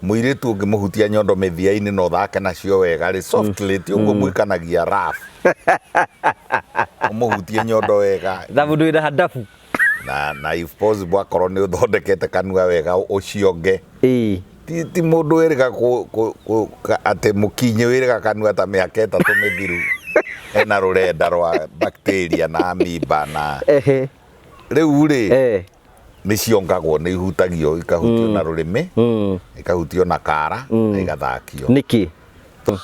Mũirĩtu ũngĩmũhutia nyondo mĩthia-inĩ na ũthake nacio wega rĩ, softly, ti ũguo mwĩkanagia rough. Ũmũhutie nyondo wega. Thabu ndwĩna handabu. Na if possible akorwo nĩ ũthondekete kanua wega ũcionge. Ti mũndũ wĩrĩga atĩ mũkinyĩ wĩrĩga kanua ta mĩaka 3 mĩthiru ena rũrenda rwa bacteria na amoeba na rĩu rĩ nĩ ciongagwo, nĩ ihutagio, ikahutio na rũrĩmĩ, ikahutio na kara na igathakio. Nĩkĩ?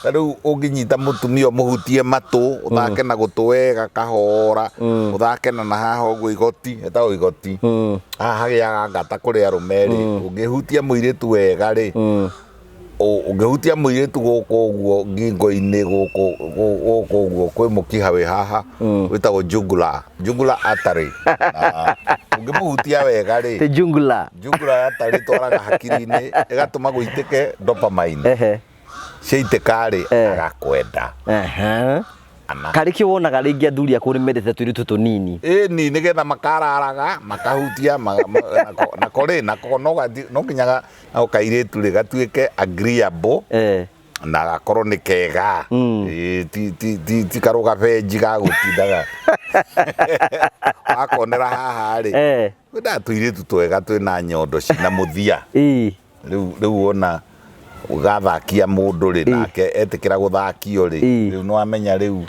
Ta rĩu ũngĩnyita mũtumia ũmũhutie matũ, ũthake na gũtũ wega kahora, ũthake na haha ũguo igoti, ĩtagwo igoti. Haha hagĩaga ngata kũrĩ arũme rĩ, ũngĩhutia mũirĩtu wega rĩ, ũngĩhutia mũirĩtu gũkũ ũguo ngingo-inĩ gũkũ gũkũ ũguo kwĩ mũkiha wĩ haha wĩtagwo jugular, jugular artery. Na ũngĩmũhutia wega rĩ, Te jugular. Jugular artery ĩtwaraga hakiri-inĩ ĩgatũma gũitĩke dopamine. Ciaitĩka rĩ, agakwenda. Karĩ kĩ wonaga rĩngĩ athuri akũrũ nĩ mendete tũirĩtu tũnini? Ĩni, nĩgetha makararaga makahutia nako rĩ, nako no nginya nako kairĩtu rĩ gatuĩke agreeable na gakorwo nĩ kega. Ĩĩ, ti karũga benji ga gũtindaga wakonera haha rĩ. Wendaga tũirĩtu twega twĩna nyondo cina mũthia. Rĩu wona gathakia mũndũ rĩ, nake etĩkĩra gũthakio rĩ, rĩu nĩ wamenya rĩu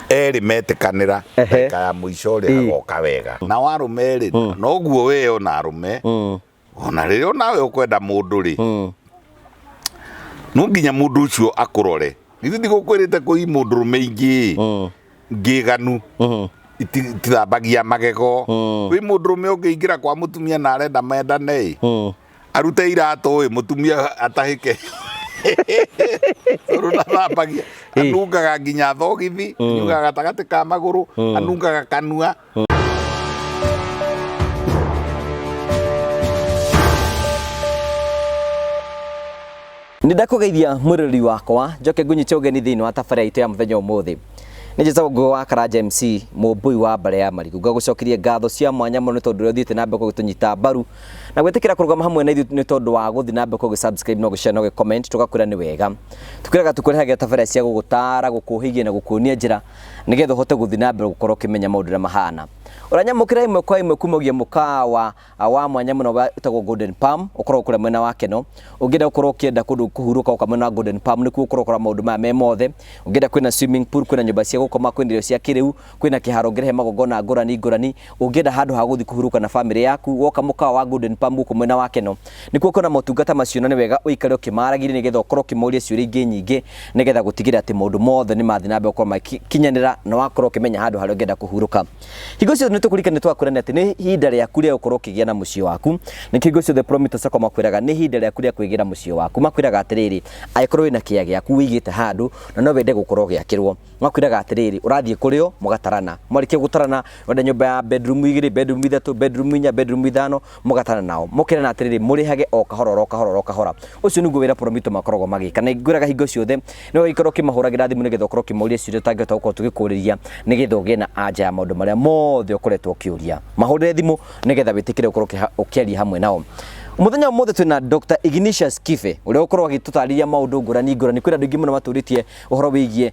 erĩ metĩkanĩra ndagĩka ya mũico rĩ, hagoka wega. Nao arũme rĩ, noguo we ona arũme, ona rĩrĩa onawe ũkwenda mũndũ rĩ, no nginya mũndũ ũcio akũrore. Githĩ ndigũkwĩrĩte kwĩ mũndũrũme ingĩ ngĩganu itithambagia magego. Kwĩ mũndũrũme ũngĩingĩra kwa mũtumia na arenda mendane ĩ, arute iratũ ĩ, mũtumia atahĩke. Tondũ ndathambagia, anungaga nginya thogithi, anungaga gatagatĩ ka magũrũ, anungaga kanua. Nĩ ndakũgeithia mwĩroreri wakwa, njoke ngũnyite ũgeni thĩinĩ wa tabarĩra itũ ya mũthenya ũmũthĩ. Nĩ njĩtagwo Ngũgĩ wa Karanja MC, mũmbũi wa mbarĩ ya Marigũ. Ngagũcokeria ngatho cia mwanya mũno nĩ tondũ ũrĩa ũthiĩte na mbere gũtũnyita mbaru na gwĩtĩkĩra kũrũgama hamwe na ithuĩ nĩ tondũ wa gũthiĩ na mbere kũgĩ subscribe na ũgĩ share na ũgĩ comment, tũgakwĩra nĩ wega. Tũkwĩraga tũkũrehagĩra tabarĩra cia gũgũtara, gũkũhĩgia na gũkuonia njĩra nĩgetha ũhote gũthiĩ na mbere gũkorwo ũkĩmenya maũndũ ũrĩa mahana. Ũranyamũkĩra ĩmwe kwa ĩmwe kumagia mũkawa wa mwanya mũno wĩtagwo Golden Palm, ũkoragwo kũrĩa mwena wa Keno. Ũngĩenda gũkorwo ũkĩenda kũndũ kũhurũka ũka mwena wa Golden Palm, nĩkuo ũkoragwo ũkora maũndũ maya me mothe. Ũngĩenda kwĩna swimming pool, kwĩna nyũmba cia gũkoma, kwĩna irio cia kĩrĩu, kwĩna kĩharo ũngĩrehe magongona ngũrani ngũrani. Ũngĩenda handũ ha gũthiĩ kũhurũka na bamĩrĩ yaku, woka mũkawa wa Golden Palm gũkũ mwena wa Keno, nĩkuo kwĩna motungata macio, na nĩ wega ũikare ũkĩmaragĩria nĩgetha ũkorwo ũkĩmoria ciũria ingĩ nyingĩ nĩgetha gũtigĩrĩra atĩ maũndũ mothe nĩ mathiĩ na mbere gũkorwo magĩkinyanĩra na wakorwo ũkĩmenya handũ harĩa ũngĩenda kũhurũka. Hingo ciothe nĩ tũkũririkania tũgakwĩra atĩ nĩ ihinda rĩaku rĩa gũkorwo ũkĩgĩa na mũciĩ waku. Nĩkĩo hingo ciothe Promito Sacco makwĩraga nĩ ihinda rĩaku rĩa kwĩgĩra mũciĩ waku. Makwĩraga atĩrĩrĩ, angĩkorwo wĩna kĩea gĩaku wĩigĩte handũ na no wende gũkorwo ũgĩakĩrwo, makwĩraga atĩrĩrĩ, ũrathiĩ kũrĩ o mũgatarana. Mwarĩkia gũtarana, wenda nyũmba ya bedroom 2, bedroom 3, bedroom 4, bedroom 5, mũgatarana nao. Mũkerana atĩrĩrĩ, mũrĩhage o kahora oro kahora oro kahora. Ũcio nĩguo wĩra Promito makoragwo magĩka. Na ngwĩraga hingo ciothe nĩ ũgĩkorwo ũkĩmahũragĩra thimũ nĩgetha ũkorwo ũkĩmoria ciũria ũtangĩhota gũkorwo tũgĩkũrĩria nĩgetha ũgĩe na anja ya maũndũ marĩa mothe ũkoretwo ũkĩũria. Mahũrĩre thimũ nĩgetha wĩtĩkĩre gũkorwo ũkĩaria hamwe nao. Mũthenya ũmũthĩ twĩna Dr. Ignatius Kibe ũrĩa ũkorwo agĩtũtarĩria maũndũ ngũrani ngũrani. Kwĩna andũ aingĩ mũno matũrĩtie ũhoro wĩgiĩ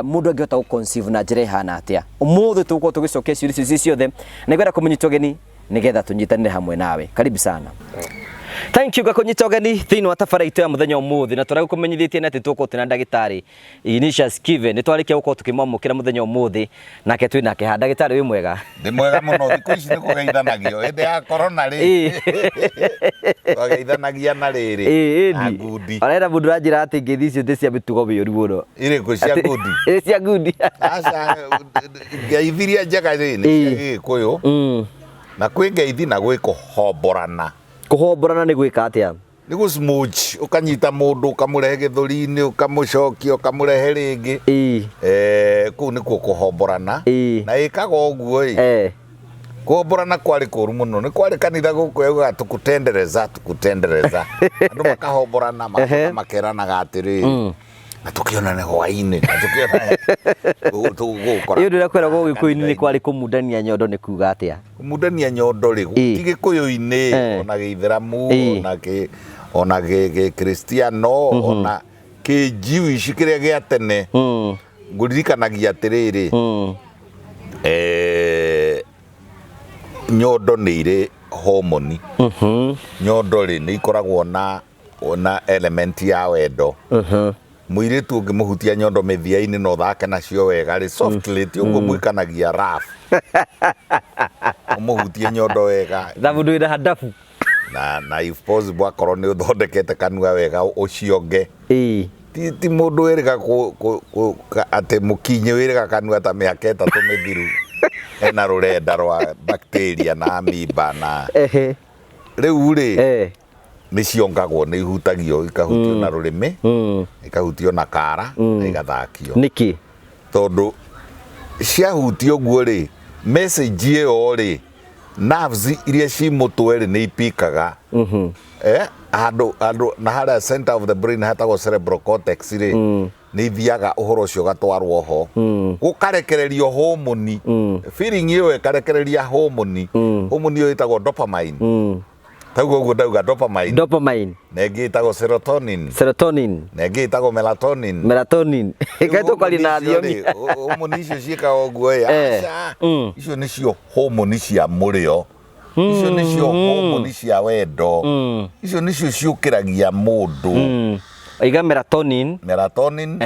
mũndũ angĩhota gũ conceive na njĩra ĩhana atĩa. Ũmũthĩ tũgũkorwo tũgĩcokia ciũria icio ciothe na ngwenda kũmũnyita ũgeni nĩgetha tũnyitanĩre hamwe nawe. Karibu sana. Thank you ngakũnyita ũgeni thĩinĩ wa tabarĩra itũ ya mũthenya ũmũthĩ, na tũrĩa gũkũmenyithĩtie nĩ atĩ tũgũkorwo twĩna ndagĩtarĩ Ignatius Kibe. Nĩ twarĩkia gũkorwo tũkĩmwamũkĩra mũthenya ũmũthĩ, nake twĩ nake haha. Ndagĩtarĩ wĩ mwega? Ndĩ mwega mũno. Thikũ ici nĩ kũgeithanagio. Hĩndĩ ya corona rĩ, twageithanagia na rĩrĩ, na ngundi. Arenda mũndũ ũranjĩra atĩ ngeithi icio ti cia mĩtugo mĩũru mũno. Irĩkũ cia ngundi? Ĩ cia ngundi. Aca, ngeithi iria njega rĩ, nĩ cia Gĩkũyũ. Na kwĩ ngeithi na gwĩ kũhomborana. Kũhomborana nĩ gwĩka atĩa? Nĩ gũ smooch, ũkanyita mũndũ ũkamũrehe gĩthũri-inĩ, ũkamũcokia, ũkamũrehe rĩngĩ. Kũu nĩkuo kũhomborana. Na ĩkaga ũguo ĩ. Kũhomborana kwarĩ kũru mũno. Nĩ kwarĩ kanitha gũkũ yaugaga tukutendereza, tukutendereza. Andũ makahomborana, magoka makeranaga atĩrĩrĩ, na tũkĩonane hwaĩ-inĩ, na tũkĩonane tũgũkora. Ĩ ũndũ ũrĩa kwĩragwo Gĩkũyũ-inĩ nĩ kwarĩ kũmundania nyondo nĩ kuga atĩa? Kũmundania nyondo rĩ, ti Gĩkũyũ-inĩ, ona Gĩithĩramu, Ona gĩkristiano, ona kĩ-Jewish kĩrĩa gĩa tene, ngũririkanagia atĩrĩrĩ, nyondo nĩ irĩ homoni. Nyondo rĩ, nĩ ikoragwo na element ya wendo. Mũirĩtu ũngĩmũhutia nyondo mĩthia-inĩ na ũthake nacio wega rĩ, softly, ti ũguo mwĩkanagia rough, ũmũhutie nyondo wega. Thabu ndwĩna handabu. Na if possible, akorwo nĩ ũthondekete kanua wega, ũcionge. Ti mũndũ wĩrĩga atĩ mũkinyĩ wĩrĩga kanua ta mĩaka 3 mĩthiru, ena rũrenda rwa bacteria na amoeba na rĩu rĩ, nĩ ciongagwo, nĩ ihutagio, ikahutio na rũrĩmĩ, ikahutio na kara na igathakio. Nĩkĩ? Tondũ ciahutio ũguo rĩ, message ĩyo rĩ, nerves iria ci mũtwe rĩ, nĩ ipikaga handũ na harĩa center of the brain hatagwo cerebral cortex rĩ, nĩ ithiaga ũhoro ũcio ũgatwarwo ho, gũkarekererio homoni, feeling ĩyo ĩkarekereria homoni. Homoni ĩyo ĩtagwo dopamine. Tauga ũguo ndauga dopamine. Dopamine. Na ĩngĩ ĩtagwo serotonin. Serotonin. Na ĩngĩ ĩtagwo melatonin. Melatonin. Kaĩ tũkwaria na thiomi. Homoni icio ciĩkaga ũguo ĩ, aca, icio nĩcio homoni cia mũrĩo, icio nĩcio homoni cia wendo, icio nĩcio ciũkĩragia mũndũ. Iga melatonin. Melatonin,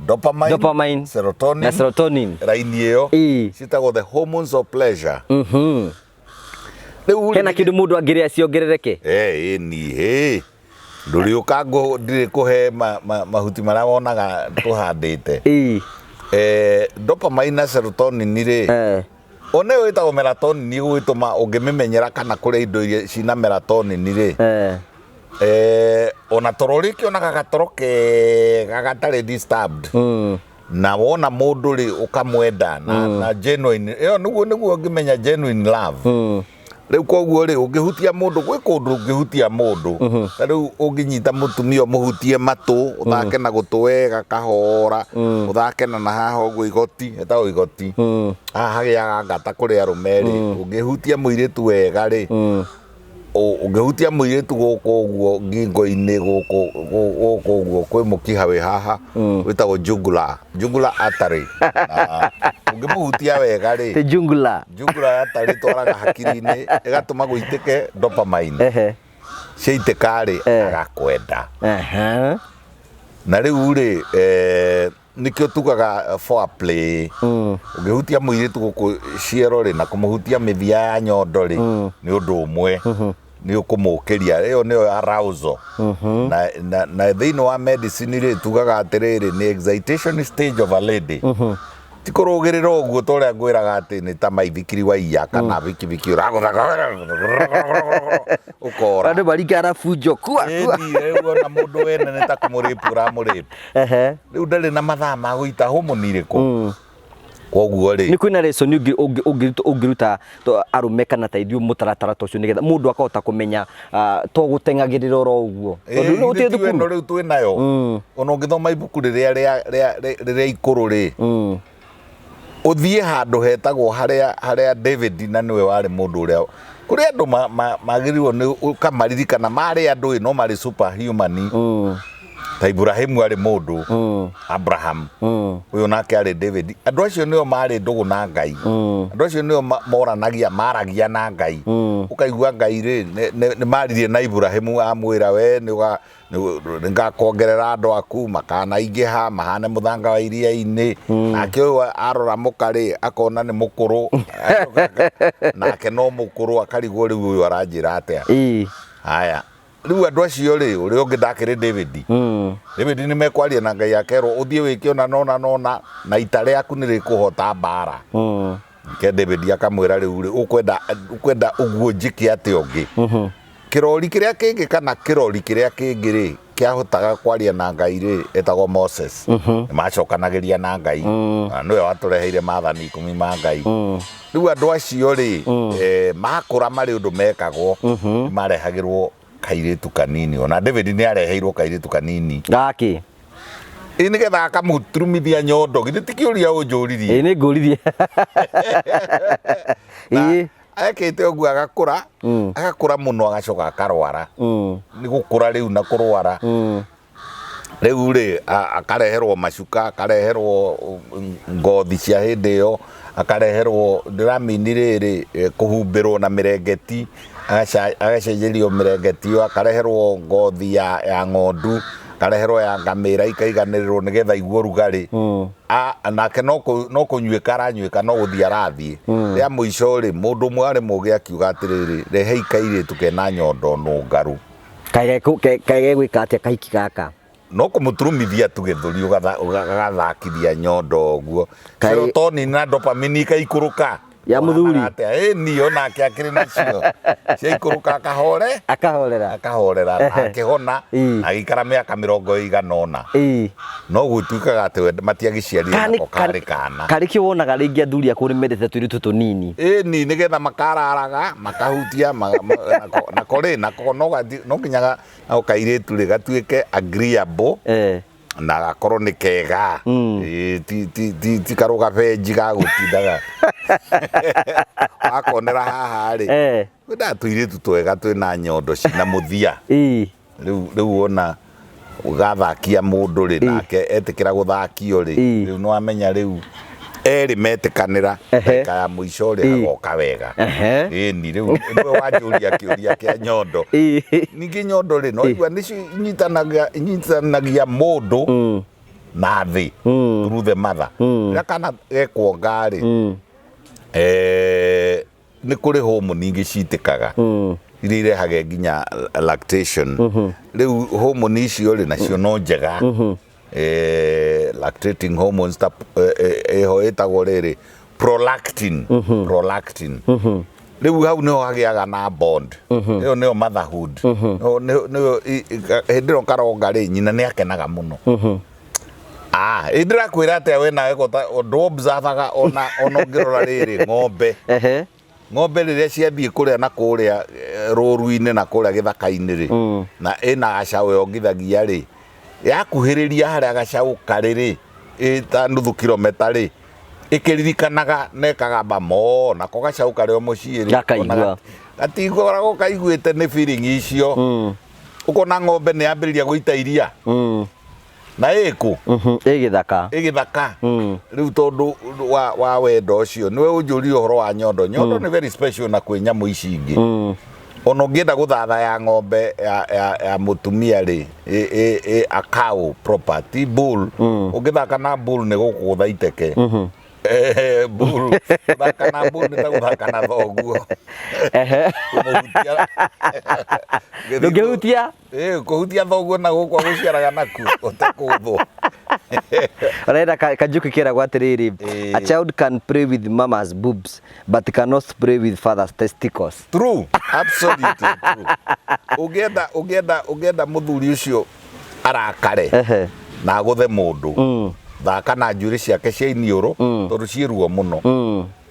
dopamine, dopamine, serotonin, na serotonin. Raini ĩyo ciĩtagwo the hormones of pleasure. Rĩu rĩ, Hena kĩndũ mũndũ angĩrĩa ciongerereke? Eh, ĩni hĩ, ndũrĩũka ndirĩ kũhe mahuti marĩa wonaga tũhandĩte. Dopamine na serotonin rĩ, ona ĩyo ĩtagwo melatonin ĩgũgĩtũma ũngĩmĩmenyera kana kũrĩa indo iria cina melatonin rĩ, ona toro rĩkĩonaga gatoro kega gatarĩ disturbed, na wona mũndũ rĩ, ũkamwenda na genuine ĩyo nĩguo ũngĩmenya genuine love. Rĩu koguo rĩ, ũngĩhutia mũndũ gwĩ kũndũ, ũngĩhutia mũndũ ta rĩu ũngĩnyita mũtumia, ũmũhutie matũ, ũthake na gũtũ wega kahora, ũthake na haha ũguo igoti, ĩtagwo igoti, haha hagĩaga ngata kũrĩ arũme rĩ, ũngĩhutia mũirĩtu wega rĩ, ũngĩhutia mũirĩtu gũkũ ũguo ngingo-inĩ, gũkũ ũguo kwĩ mũkiha wĩ haha wĩtagwo jugular artery. Na ũngĩmũhutia wega rĩ, the jugular. Jugular artery ĩtwaraga hakiri-inĩ, ĩgatũma gũitĩke dopamine. Ciaitĩka rĩ, agakwenda. Na rĩu rĩ, nĩkĩo tugaga foreplay. Ũngĩhutia mũirĩtu gũkũ ciero rĩ, na kũmũhutia mĩthia ya nyondo rĩ, nĩ ũndũ ũmwe, nĩ ũkũmũkĩria. Ĩyo nĩyo arousal. Na thĩinĩ wa medicine rĩ, tugaga atĩrĩrĩ, nĩ excitation stage of a lady, ti kũrũgĩrĩra ũguo ta ũrĩa ngwĩraga atĩ nĩ ta maithikiri waiya kana bikibiki ũragũtha ũkora. Andũ maringa bunjo kua kua. Ĩni, rĩu ona mũndũ wene nĩ ta kũmũrĩpu ũramũrĩpu. Rĩu ndarĩ na mathaa ma gũita homoni irĩkũ, koguo rĩ, Nĩ kwĩna lesson ũngĩruta arũme kana ta ithuĩ mũtaratara ta ũcio, nĩgetha mũndũ akahota kũmenya, to gũteng'agĩrĩra oro ũguo, tondũ nĩ gũtirĩ Githĩ tiwe ĩno thukuru. Rĩu twĩ nayo. Ona ũngĩthoma ibuku rĩrĩa rĩrĩa ikũrũ rĩ, ũthiĩ handũ hetagwo harĩa David, na nĩwe warĩ mũndũ ũrĩa kũrĩ andũ magĩrĩirwo nĩ ũkamaririkana marĩ andũ ĩ, no marĩ superhuman, ta Ibrahimu arĩ mũndũ, Abraham ũyũ nake arĩ David. Andũ acio nĩo marĩ ndũgũ na Ngai. Andũ acio nĩo moranagia, maragia na Ngai. Ũkaigua Ngai rĩ, nĩ maririe na Ibrahimu, amwĩra, "We nĩ ngakuongerera andũ aku makanaingĩha mahane mũthanga wa iria-inĩ." Nake ũyũ arora mũka rĩ, akona nĩ mũkũrũ, nake no mũkũrũ, akarigwo, "Rĩu ũyũ aranjĩra atĩa?" Haya, rĩu andũ acio rĩ, ũrĩa ũngĩ ndakĩrĩ David. David nĩ mekwaria na Ngai, akerwo, "Ũthiĩ wĩke ũna nona nona na ita rĩaku nĩ rĩkũhota mbara." Ke David akamwĩra, "Rĩu rĩ, ũkwenda ũguo njĩke atĩa ũngĩ?" Kĩrori kĩrĩa kĩngĩ kana kĩrori kĩrĩa kĩngĩ rĩ, kĩahotaga kwaria na Ngai rĩ, etagwo Moses. Nĩ macokanagĩria na Ngai, na nĩwe watũreheire maathani 10 ma Ngai. Rĩu andũ acio rĩ, makũra marĩ ũndũ mekagwo, nĩ marehagĩrwo kairĩtu kanini. Ona David nĩ areheirwo kairĩtu kanini. Gakĩ? Ĩ, nĩgetha akamũturumithia nyondo. Githĩ ti kĩũria ũnjũririe? Ĩ, nĩ ngũririe. Na Ekĩte ũguo agakũra, agakũra mũno, agacoka akarwara. Nĩ gũkũra rĩu na kũrwara. Rĩu rĩ, akareherwo macuka, akareherwo ngothi cia hĩndĩ ĩyo, akareherwo, ndĩramini rĩrĩ, kũhumbĩrwo na mĩrengeti, agacenjerio mĩrengeti ĩyo, akareherwo ngothi ya ng'ondu, akareherwo ya ngamĩra, ikaiganĩrĩrwo nĩgetha aigue ũrugarĩ. Nake no kũnyuĩka aranyuĩka, no gũthiĩ arathiĩ. Rĩa mũico rĩ, mũndũ ũmwe warĩ mũgĩ akiuga atĩrĩrĩ, rehei kairĩtu kena nyondo nũngaru. Kaĩ gegwĩka atĩa kahiki gaka? No kũmũturumithia tu gĩthũri, ũgathakithia nyondo ũguo, serotonin na dopamine ikaikũrũka. Ya mũthuri? Atĩa? Ĩni, onake akĩrĩ nacio ciaikũrũka, akahore. Akahorera. Akahorera, akĩhona, agĩikara mĩaka 80. No gũtuĩkaga atĩ we matiagĩciarire nako karĩ kana. Karĩ kĩo wonaga rĩngĩ athuri akũrũ nĩ mendete tũirĩtu tũnini. Ĩni, nĩgetha makararaga makahutia nako rĩ, nako no nginya nako kairĩtu rĩ gatuĩke agreeable na gakorwo nĩ kega. Ĩĩ, ti karũga benji ga gũtindaga wakonera haha rĩ. Wendaga tũirĩtu twega twĩna nyondo cina mũthia. Rĩu wona gathakia mũndũ rĩ, nake etĩkĩra gũthakio rĩ, rĩu nĩ wamenya rĩu erĩ metĩkanĩra, ndagĩka ya mũico rĩ, agoka wega. Ĩni, rĩu nĩwe wanjũria kĩũria kĩa nyondo. Ningĩ nyondo rĩ, no igua nĩcio inyitanagia mũndũ na thĩ through the mother. Rĩrĩa kana gekuonga rĩ, nĩ kũrĩ hormone ingĩ citĩkaga iria irehage nginya lactation. Rĩu hormone icio rĩ, nacio no njega, lactating hormones ta ĩho ĩtagwo rĩrĩ prolactin. Prolactin rĩu hau nĩho hagĩaga na bond ĩyo, nĩyo motherhood. Nĩyo hĩndĩ ĩno karonga rĩ, nyina nĩ akenaga mũno. Ah, ĩ ndĩrakwĩra atĩa, we nawe kota ndũ observaga ona ũngĩrora rĩrĩ ng'ombe, ng'ombe rĩrĩa ciathiĩ kũrĩa na kũrĩa rũru-inĩ na kũrĩa gĩthaka-inĩ rĩ, na ĩna gacaũ yongithagia rĩ, yakuhĩrĩria harĩa gacaũ karĩ rĩ, ĩ ta nuthu kilomita rĩ, ĩkĩririkanaga na ĩkagamba mo, nako gacaũ karĩ o mũciĩ rĩ, Gakaigua. ona gatikoragwo kaiguĩte nĩ feeling icio. Ũkona ng'ombe nĩ yambĩrĩria gũita iria na ĩkũ? Ĩ gĩthaka. Ĩ gĩthaka. Rĩu tondũ wa wendo ũcio, nĩwe ũnjũririe ũhoro wa nyondo. Nyondo nĩ very special na kwĩ nyamũ ici ingĩ. Ona ũngĩenda gũthatha ya ng'ombe ya mũtumia rĩ, ĩ a cow proper, ti bull. Ũngĩthaka na bull nĩ gũkũgũtha iteke. Bull, gũthaka na bull nĩ ta gũthaka na thoguo. Kũmũhutia. Ndũngĩhutia. Ĩ, kũhutia thoguo na gũkũ agũciaraga nakuo ũtekũgũthwo. Ũrenda kajuki keragwo atĩrĩrĩ, a child can play with mama's boobs but cannot play with father's testicles. True, absolutely true. Ũngĩenda mũthuri ũcio arakare na agũthe mũndũ, thaka na njuĩrĩ ciake cia iniũrũ, tondũ ciĩ ruo mũno.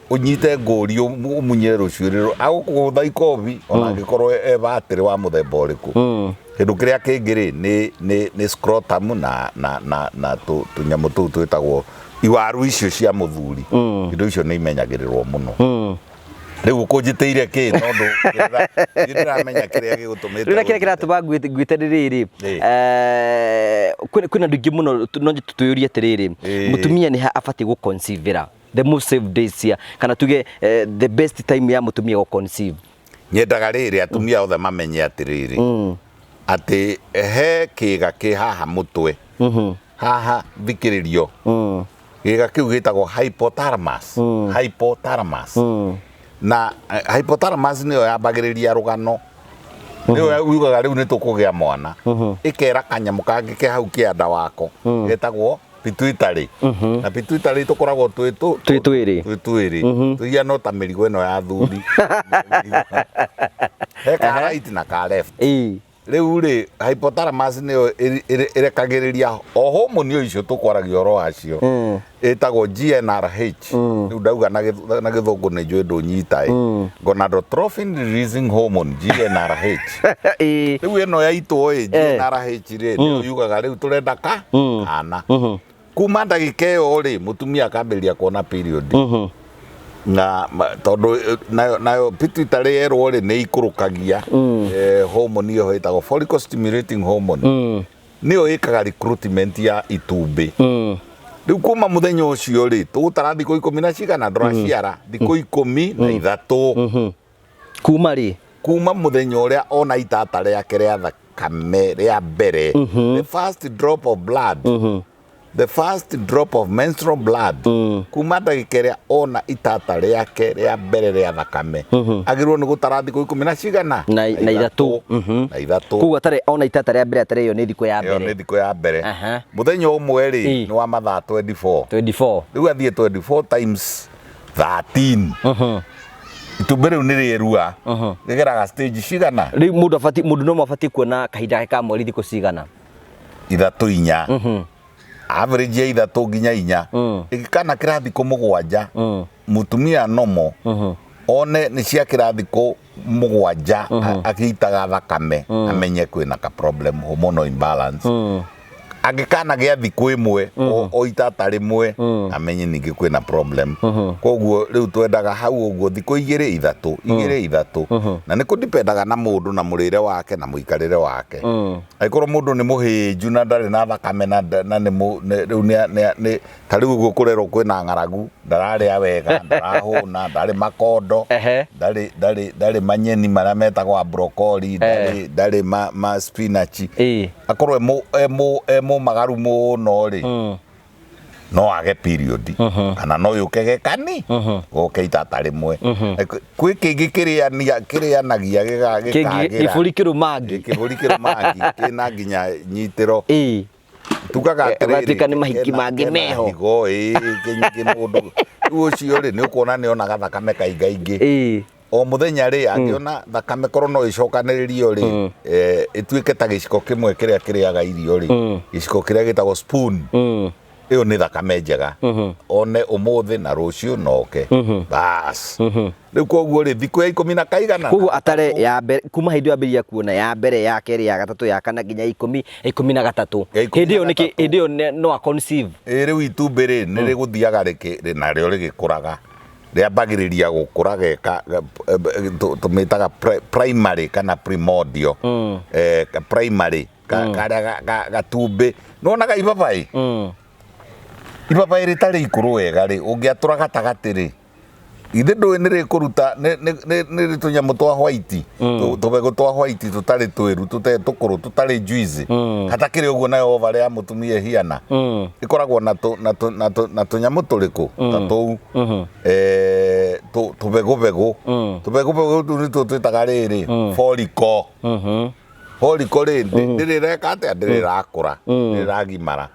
Ũnyite ngũri ũmunye rũcuĩrĩ, agũkũgũtha ikobi ona angĩkorwo e batĩrĩ wa mũthemba ũrĩkũ. Kĩndũ kĩrĩa kĩngĩ rĩ, nĩ scrotum na tũnyamũ tũu twĩtagwo iwaru icio cia mũthuri. Indo icio nĩ imenyagĩrĩrwo mũno. Rĩu ũkũnjĩtĩire kĩ tondũ ndĩramenya kĩrĩa gĩgũtũmĩte? Rĩu na kĩrĩa kĩratũma ngwĩte nĩ rĩrĩ, kwĩna andũ aingĩ mũno no twĩyũrie atĩrĩrĩ, mũtumia nĩ ha abatiĩ gũconceive-ĩra, the most safe days cia, kana tuge the best time ya mũtumia gũconceive? Nyendaga rĩrĩ, atumia othe mamenye atĩrĩrĩ, atĩ he kĩga kĩ haha mũtwe haha, thikĩrĩrio, gĩga kĩu gĩtagwo hypothalamus. Hypothalamus, na hypothalamus nĩyo yambagĩrĩria rũgano, nĩyo yugaga rĩu nĩ tũkũgĩa mwana, ĩkera kanyamũ kangĩ ke hau kĩanda wako getagwo pituitary. Na pituitary tũkoragwo twĩ Twĩ twĩrĩ. Twĩ twĩrĩ, tũhiana ta mĩrigo ĩno ya thuri, he ka right na ka left. Rĩu rĩ, hypothalamus nĩyo ĩrekagĩrĩria o hormone o icio tũkwaragia ũhoro wacio, ĩtagwo GnRH. Rĩu ndauga na gĩthũngũ nĩ njũĩ ndũnyita ĩ, gonadotrophin releasing hormone, GnRH. Rĩu ĩno yaitwo ĩ, GnRH rĩ, nĩyo yugaga rĩu tũrenda ka kana. Kuma ndagĩka ĩyo rĩ, mũtumia akambĩrĩria kuona period. Na tondũ nayo pituitary yerwo rĩ, nĩ ikũrũkagia hormone ĩyo ĩtagwo follicle stimulating hormone, nĩyo ĩkaga recruitment ya itumbĩ. Rĩu kuma mũthenya ũcio rĩ, tũgũtara thikũ 10 na cigana ndũraciara, thikũ 13. Kuma rĩ? Kuma mũthenya ũrĩa ona itata rĩake rĩa thakame rĩa mbere, the first drop of blood, the first drop of menstrual blood. Kuma ndagĩka ĩrĩa ona itata rĩake rĩa mbere rĩa thakame, agĩrĩirwo nĩ gũtara thikũ 10 na cigana? Na 3. Na 3. Koguo atarĩ ona itata rĩa mbere, atarĩ, ĩyo nĩ thikũ ya Ĩyo nĩ mbere. Thikũ ya mbere. Mũthenya ũmwe rĩ, nĩ wa mathaa 24. 24. Rĩu athiĩ 24 times 13. Itumbĩ rĩu nĩ rĩerua, rĩgeraga stage cigana? Rĩu mũndũ abatiĩ, mũndũ no abatiĩ kuona kahinda gake ka mweri thikũ cigana? 3, 4, average ya 3 nginya 4. Ĩgĩkana kĩra thikũ 7, mũtumia nomo one nĩ ciakĩra thikũ 7 akĩitaga thakame, amenye kwĩna ka problem, hormonal imbalance. Angĩkana gĩa thikũ 1, o itata rĩmwe, amenye ningĩ kwĩna problem. Koguo rĩu twendaga hau ũguo thikũ 2, 3, 2, 3, na nĩ kũdipendaga na mũndũ na mũrĩre wake na mũikarĩre wake. Angĩkorwo mũndũ nĩ mũhĩnju na ndarĩ na thakame na nĩ rĩu nĩ ta rĩu ũguo kũrerwo kwĩna ng'aragu, ndararĩa wega, ndarahũna, ndarĩ makondo, ndarĩ manyeni marĩa metagwo brokoli, ndarĩ ma spinach, akorwo e mũmagaru mũno rĩ, no age period kana no yũke gekani goke itata rĩmwe. Kwĩ kĩngĩ kĩrĩanagia gĩkagĩra. Gĩbũri kĩrũmangi. Kĩbũri kĩrũmangi kĩna nginya nyitĩro. Tugaga atĩrĩrĩ, Ũgatuĩka nĩ mahiki kena- mangĩ kena meho. higo ĩĩ kĩ mũndũ rĩu ũcio rĩ, nĩ ũkuona nĩ onaga thakame kaingaingĩ o mũthenya rĩ. Angĩona thakame korwo no ĩcokanĩrĩrio rĩ, ĩtuĩke ta gĩciko kĩmwe kĩrĩa kĩrĩaga irio rĩ, gĩciko kĩrĩa gĩtagwo spoon, ĩyo nĩ thakame njega. One ũmũthĩ na rũciũ noke bas. Rĩu koguo rĩ, thikũ ya 10 na kaigana. Koguo atare ya mbere kuma hĩndĩ ĩyo ambĩrĩria kuona ya mbere, ya kerĩ, ya gatatũ, ya kana, nginya 13. Ya ikũmi Hĩndĩ ĩyo na nĩkĩ? gatatũ. Hĩndĩ ĩyo no a conceive. Ĩ rĩu itumbĩ rĩ, nĩ rĩgũthiaga narĩo rĩgĩkũraga, rĩambagĩrĩria gũkũra geka tũmĩtaga primary kana primordial, primary karĩa gatumbĩ nĩwonaga ibabaĩ. Ibabaĩ rĩtarĩ ikũrũ wega rĩ, ũngĩatũra gatagatĩ rĩ, ithe ndũĩ nĩ rĩkũruta nĩ tũnyamũ twa white, tũbegũ twa white tũtarĩ twĩru, tũtarĩ tũkũrũ, tũtarĩ juice. Hatakĩrĩ ũguo, nayo ovary ya mũtumia ĩhiana ĩkoragwo na tũ- na tũ- na tũ- na tũnyamũ tũrĩkũ ta tũu, tũbegũbegũ. Tũbegũbegũ tũu nĩtuo twĩtaga rĩrĩ follicle. Follicle rĩ, ndĩrĩ ĩreka atĩa? Ndĩrĩ ĩrakũra, ndĩrĩ ĩragimara.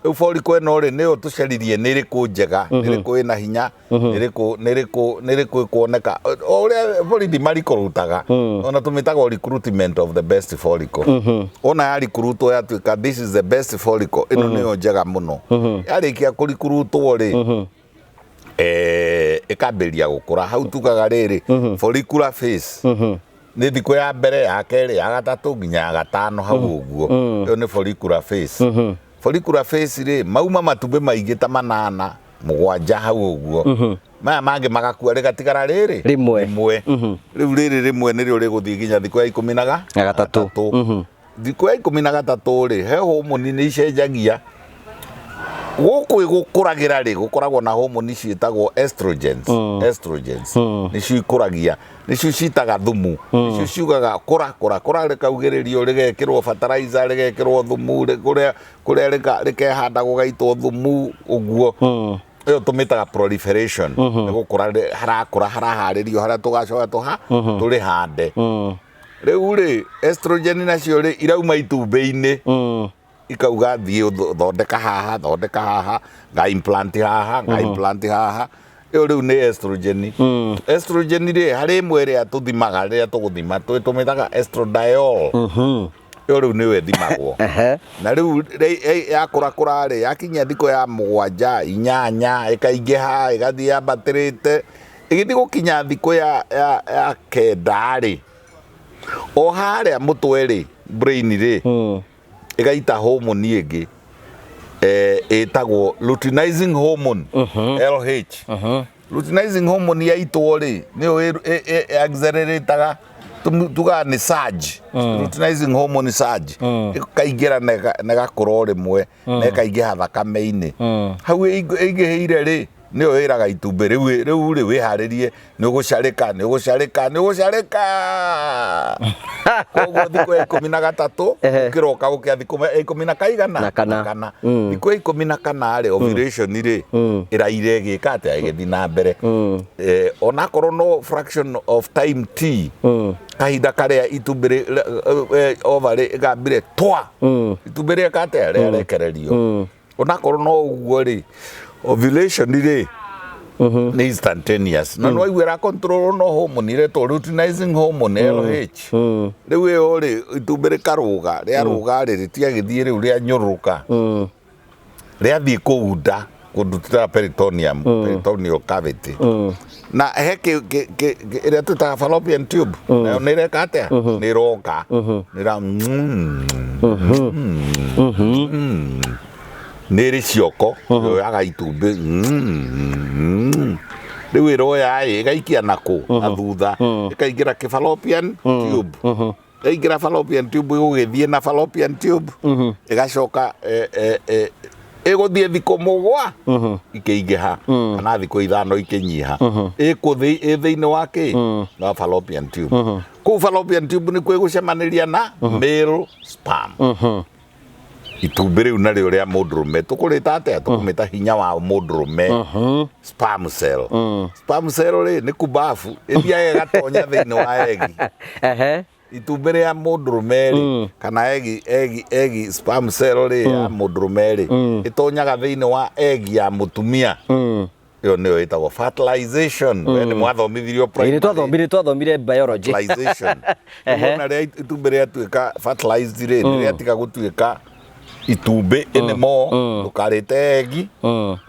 Rĩu follicle ĩno rĩ, nĩyo tũcaririe nĩ ĩrĩkũ njega, nĩ ĩrĩkũ ĩna hinya, nĩ ĩrĩkũ ĩkuoneka o ũrĩa borithi marikũrutaga. Ona tũmĩtaga recruitment of the best follicle. Ona ya recruitwo yatuĩka this is the best follicle, ĩno nĩyo njega mũno, yarĩkia kũrikurutwo rĩ, ĩkambĩrĩria gũkũra. Hau tugaga rĩrĩ follicular phase nĩ thikũ ya mbere, ya kerĩ, ya gatatũ nginya ya gatano, hau ũguo. Ĩyo nĩ follicular phase. Follicular phase rĩ, mauma matumbĩ maingĩ ta 8, 7 hau ũguo, maya mangĩ magakua, rĩgatigara rĩrĩ Rĩmwe. Rĩmwe. Rĩu rĩrĩ rĩmwe nĩrĩo rĩgũthiĩ nginya thikũ ya 13. Na gatatũ. Thikũ ya 13 rĩ, he homoni nĩ icenjagia gũkũ ĩgũkũragĩra rĩ, gũkoragwo na homoni ciĩtagwo estrogens. Estrogens nĩcio ikũragia, nĩcio citaga thumu, nĩcio ciugaga kũra, kũra, kũra, rĩkaugĩrĩrio, rĩgekĩrwo fertilizer, rĩgekĩrwo thumu, kũrĩa rĩkehanda gũgaitwo thumu ũguo. Ĩyo tũmĩtaga proliferation, nĩ gũkũra harakũra, haraharĩrio harĩa tũgacoka tũha tũrĩhande. Rĩu rĩ, estrogen nacio rĩ, irauma itumbĩ-inĩ, ikauga thiĩ thondeka haha, thondeka haha, nga implant haha, nga implant haha. Ĩyo rĩu nĩ estrogen. Estrogen rĩ, harĩ ĩmwe ĩrĩa tũthimaga rĩrĩa tũgũthima, tũmĩtaga estradiol. Ĩyo rĩu nĩyo ĩthimagwo. Na rĩu yakũra kũra rĩ, yakinyia thikũ ya 7, 8, ĩkaingĩha, ĩgathiĩ yambatĩrĩte, ĩgĩthiĩ gũkinya thikũ ya 9 rĩ, o harĩa mũtwe rĩ, brain rĩ, ĩgaita homoni ĩngĩ ĩtagwo luteinizing hormone, LH. Luteinizing hormone yaitwo rĩ, nĩyo accelerataga, tugaga nĩ surge, luteinizing hormone surge, ĩkaingĩra na ĩgakũra o rĩmwe na ĩkaingĩha thakame-inĩ. Hau ĩingĩhĩire rĩ, nĩyo ĩraga itumbĩ rĩu rĩu rĩ, wĩharĩrie, nĩ ũgũcarĩka, nĩ ũgũcarĩka, nĩ ũgũcarĩka. Koguo thikũ ya 13 ũkĩroka gũkĩa thikũ ya ikũmi na kaigana? Na kana. Thikũ ya 14 rĩ, ovulation rĩ, ĩraire ĩgĩka atĩa? Ĩgĩthiĩ na mbere. Onakorwo no fraction of time, t kahinda karĩa itumbĩ ovary ĩgambire twa, itumbĩ rĩeka atĩa? Rĩarekererio. Onakorwo no ũguo rĩ, ovulation rĩ, nĩ instantaneous na no waigua ĩra control no hormone iretwo luteinizing hormone, LH. Rĩu ĩyo rĩ, itumbĩ rĩkarũga, rĩarũga rĩ, rĩtiagĩthiĩ rĩu, rĩanyũrũrũka, rĩathiĩ kũu nda kũndũ tũtaga peritoneum, peritoneal cavity, na he ĩrĩa twĩtaga fallopian tube, nayo nĩ ĩreka atĩa? Nĩ ĩroka, nĩ ĩra nĩ ĩrĩ cioko, yoyaga itumbĩ rĩu, ĩroya ĩ, ĩgaikia nakũ na thutha, ĩkaingĩra kĩ fallopian tube. Yaingĩra fallopian tube, ĩgũgĩthiĩ na fallopian tube, ĩgacoka ĩgũthiĩ thikũ 7 ikĩingĩha kana thikũ 5 ikĩnyiha, ĩkũthĩ ĩ thĩinĩ wa kĩ wa fallopian tube. Kũu fallopian tube nĩkuo ĩgũcemanĩria na male sperm, itumbĩ rĩu narĩo rĩa mũndũrũme. Tũkũrĩta atĩa? Tũkũmĩta hinya wa mũndũrũme, sperm cell. Sperm cell rĩ, nĩ kubabu ĩthiaga ĩgatonya thĩinĩ wa egg. Itumbĩ rĩa mũndũrũme rĩ, kana egg sperm cell rĩ, ya mũndũrũme rĩ, ĩtonyaga thĩinĩ wa egg ya mũtumia. Ĩyo nĩyo ĩtagwo fertilization. We nĩ mwathomithirio Ĩ, nĩ primary. Twathomire biology. Fertilization. Wona rĩa itumbĩ rĩatuĩka fertilized rĩ, nĩ rĩatiga gũtuĩka itumbĩ anymore, ndũkarĩte egg.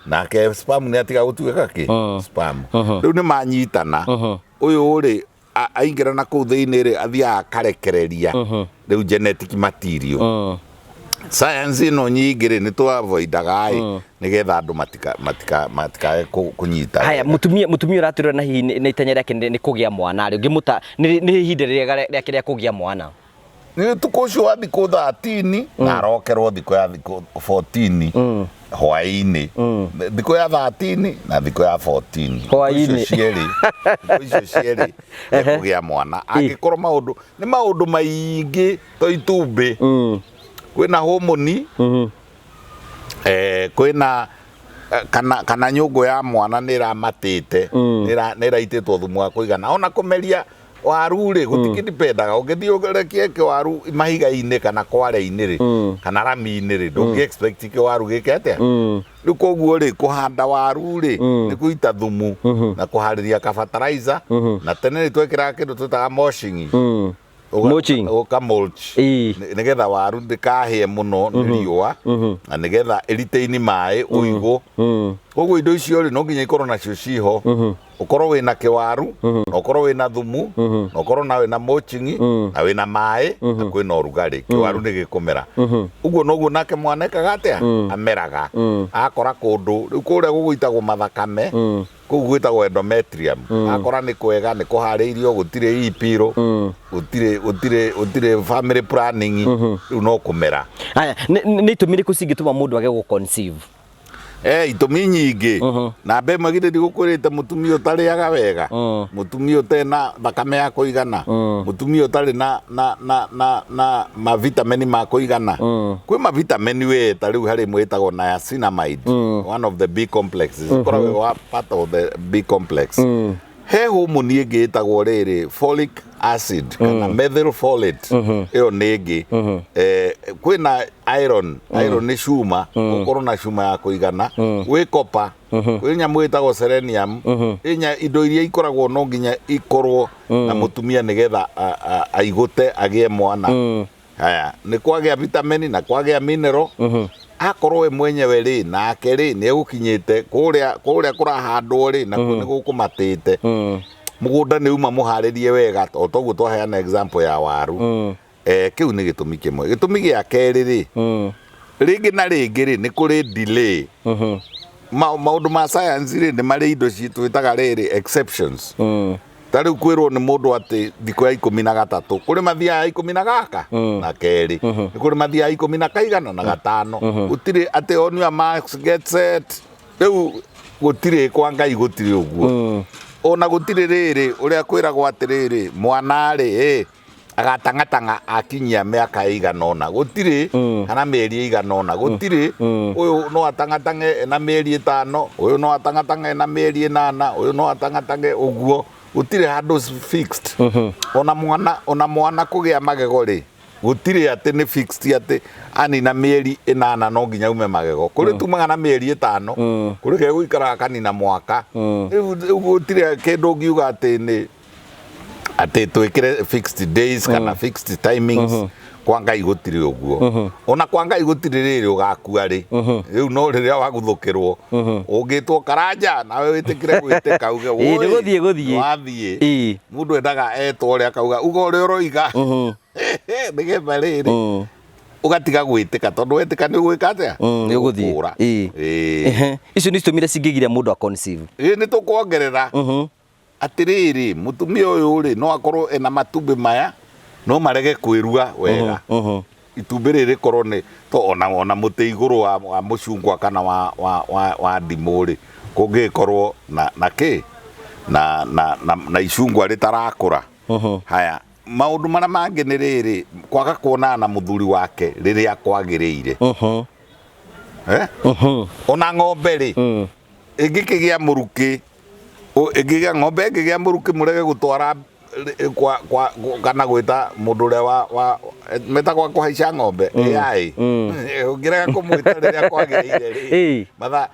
Nake sperm nĩ atiga gũtuĩka kĩ sperm. Rĩu nĩ manyitana. Ũyũ rĩ, aingĩra na kũu thĩinĩ rĩ, athiaga akarekereria rĩu genetic material. Science ĩno nyingĩ rĩ, nĩ tũavoidaga ĩ, nĩgetha andũ matikae kũnyita Haya, wega. Mutumia ũratwĩra na hihi nĩ itanya rĩake nĩ kũgĩa mwana rĩ, ũngĩmũta nĩ ihinda rĩega rĩake rĩa kũgĩa mwana? Nĩ ũtukũ ũcio wa thikũ 13 na arokerwo thikũ ya thikũ 14 hwaĩ-inĩ, thikũ ya 13 na thikũ ya 14. Hwaĩ-inĩ. Icio cierĩ, thikũ icio cierĩ ekũgĩa mwana, angĩkorwo maũndũ nĩ maũndũ maingĩ to itumbĩ. Kwĩna homoni, kwĩna kana nyũngũ ya mwana nĩ ĩramatĩte, nĩ ĩraitĩtwo thumu wa kũigana. Ona kũmeria waru rĩ, gũtikĩdipendaga. Ũngĩthiĩ ũrekie kĩwaru mahiga-inĩ kana kware-inĩ rĩ, kana rami-inĩ rĩ, ndũngĩ expect kĩwaru gĩke atĩa. Rĩu koguo rĩ, kũhanda waru rĩ, nĩ kũita thumu na kũharĩria ka fertilizer, na tene nĩ twekĩraga kĩndũ twĩtaga mulching. Mulching. Ũka mulch nĩgetha waru ndĩkahĩe mũno nĩ riũa na nĩgetha ĩriteini maĩ ũigũ. Koguo indo icio rĩ, no nginya ikorwo nacio ciho, ũkorwo wĩna kĩwaru na ũkorwo wĩna thumu na ũkorwo na wĩna mulching na wĩna maĩ na kwĩna ũrugarĩ, kĩwaru nĩ gĩkũmera. Ũguo noguo nake mwana ekaga atĩa? Ameraga akora kũndũ rĩu kũrĩa gũgũitagwo mathakame, kũu gwĩtagwo endometrium. Akora nĩ kwega, nĩ kũharĩirio, gũtirĩ ipiro, gũtirĩ family planning, rĩu no kũmera. Haya, nĩ itũmi irĩkũ cingĩtũma mũndũ age gũ conceive? Itũmi nyingĩ. Namba ĩmwe, githĩ ndigũkwĩrĩte, mũtumia ũtarĩaga wega, mũtumia ũtarĩ na thakame ya kũigana, mũtumia ũtarĩ na mavitamini ma kũigana. Kwĩ mavitamini we, ta rĩu harĩ ĩmwe ĩtagwo niacinamide, one of the B complexes, ĩkoragwo wa part of the B complex. He homoni ĩngĩ ĩtagwo rĩrĩ folic acid kana methyl folate, ĩyo nĩ ĩngĩ. Kwĩna iron, iron nĩ cuma, ũkorwo na cuma ya kũigana, gwĩ copper, kwĩ nyamũ ĩtagwo selenium. Ĩnya indo iria ikoragwo no nginya ikorwo na mũtumia nĩgetha aigũte agĩe mwana. Haya, nĩ kwagĩa vitamini na kwagĩa mineral, akorwo we mwenyewe rĩ, nake rĩ, nĩ egũkinyĩte kũrĩa kũrahandwo rĩ, nakuo nĩ gũkũmatĩte, mũgũnda nĩ uma mũharĩrie wega, o toguo twaheana example ya waru. Kĩu nĩ gĩtũmi kĩmwe. Gĩtũmi gĩa kerĩ rĩ, rĩngĩ na rĩngĩ rĩ, nĩ kũrĩ delay. Maũndũ ma science rĩ, nĩ marĩ indo twĩtaga rĩrĩ exceptions. Ta rĩu kwĩrwo nĩ mũndũ atĩ thikũ ya 13, kũrĩ mathiaga ya ikũmi na gaka na kerĩ, nĩ kũrĩ mathiaga ikũmi na kaigana na gatano. Gũtirĩ atĩ on your marks get set. Rĩu gũtirĩ kwa Ngai, gũtirĩ ũguo. Ona gũtirĩ rĩrĩ ũrĩa kwĩragwo atĩrĩrĩ, mwana rĩ agatang'atang'a akinyia mĩaka ĩigana ũna, gũtirĩ, kana mĩeri ĩigana ũna, gũtirĩ. Ũyũ no atang'atang'e na mĩeri 5, ũyũ no atang'atang'e na mĩeri 8, ũyũ no atang'atang'e ũguo. Gũtirĩ handũ fixed. Ona mwana kũgĩa magego rĩ, gũtirĩ atĩ nĩ fixed atĩ anina mĩeri 8 no nginya ume magego. Kũrĩ tumaga na mĩeri 5, kũrĩ gegũikaraga kanina mwaka. Rĩu gũtirĩ kĩndũ ũngiuga atĩ nĩ atĩ twĩkĩre fixed days kana fixed timings. Kwa Ngai gũtirĩ ũguo. Ona kwa Ngai gũtirĩ rĩrĩ ũgakua rĩ. Rĩu no rĩrĩa waguthũkĩrwo ũngĩtwo Karanja, nawe wĩtĩkĩre gwĩtĩka uge, Ĩĩ, nĩ "Woi, gũthiĩ gũthiĩ." Wathiĩ. Mũndũ endaga etwo ũrĩa akauga, uga ũrĩa ũroiga, nĩgetha rĩrĩ ũgatiga gwĩtĩka, tondũ wetĩka nĩ ũgwĩka atĩa? Nĩ ũgũthiĩ. Ũgũkũra. Ĩĩ. Icio nĩ itũmire cingĩgiria mũndũ a conceive. Ĩĩ, nĩ tũkuongerera atĩrĩrĩ, mũtumia ũyũ rĩ, no akorwo ena matumbĩ maya no marege kwĩrua wega. Itumbĩ rĩrĩ rĩkorwo nĩ to ona mũtĩ igũrũ wa mũcungwa kana wa ndimũ rĩ, kũngĩgĩkorwo na kĩ na icungwa rĩtarakũra. Haya, maũndũ marĩa mangĩ nĩ rĩrĩ, kwaga kuonana na mũthuri wake rĩrĩa kwagĩrĩire. Eh? Ona ng'ombe rĩ, ĩngĩkĩgĩa mũrukĩ, ĩngĩgĩa ng'ombe ĩngĩgĩa mũrukĩ, mũrege gũtwara kwa kana gwĩta mũndũ ũrĩa wa metagwo kũhaica ng'ombe, AI, ũngĩrega kũmwĩta rĩrĩa kwagĩrĩire rĩ, matha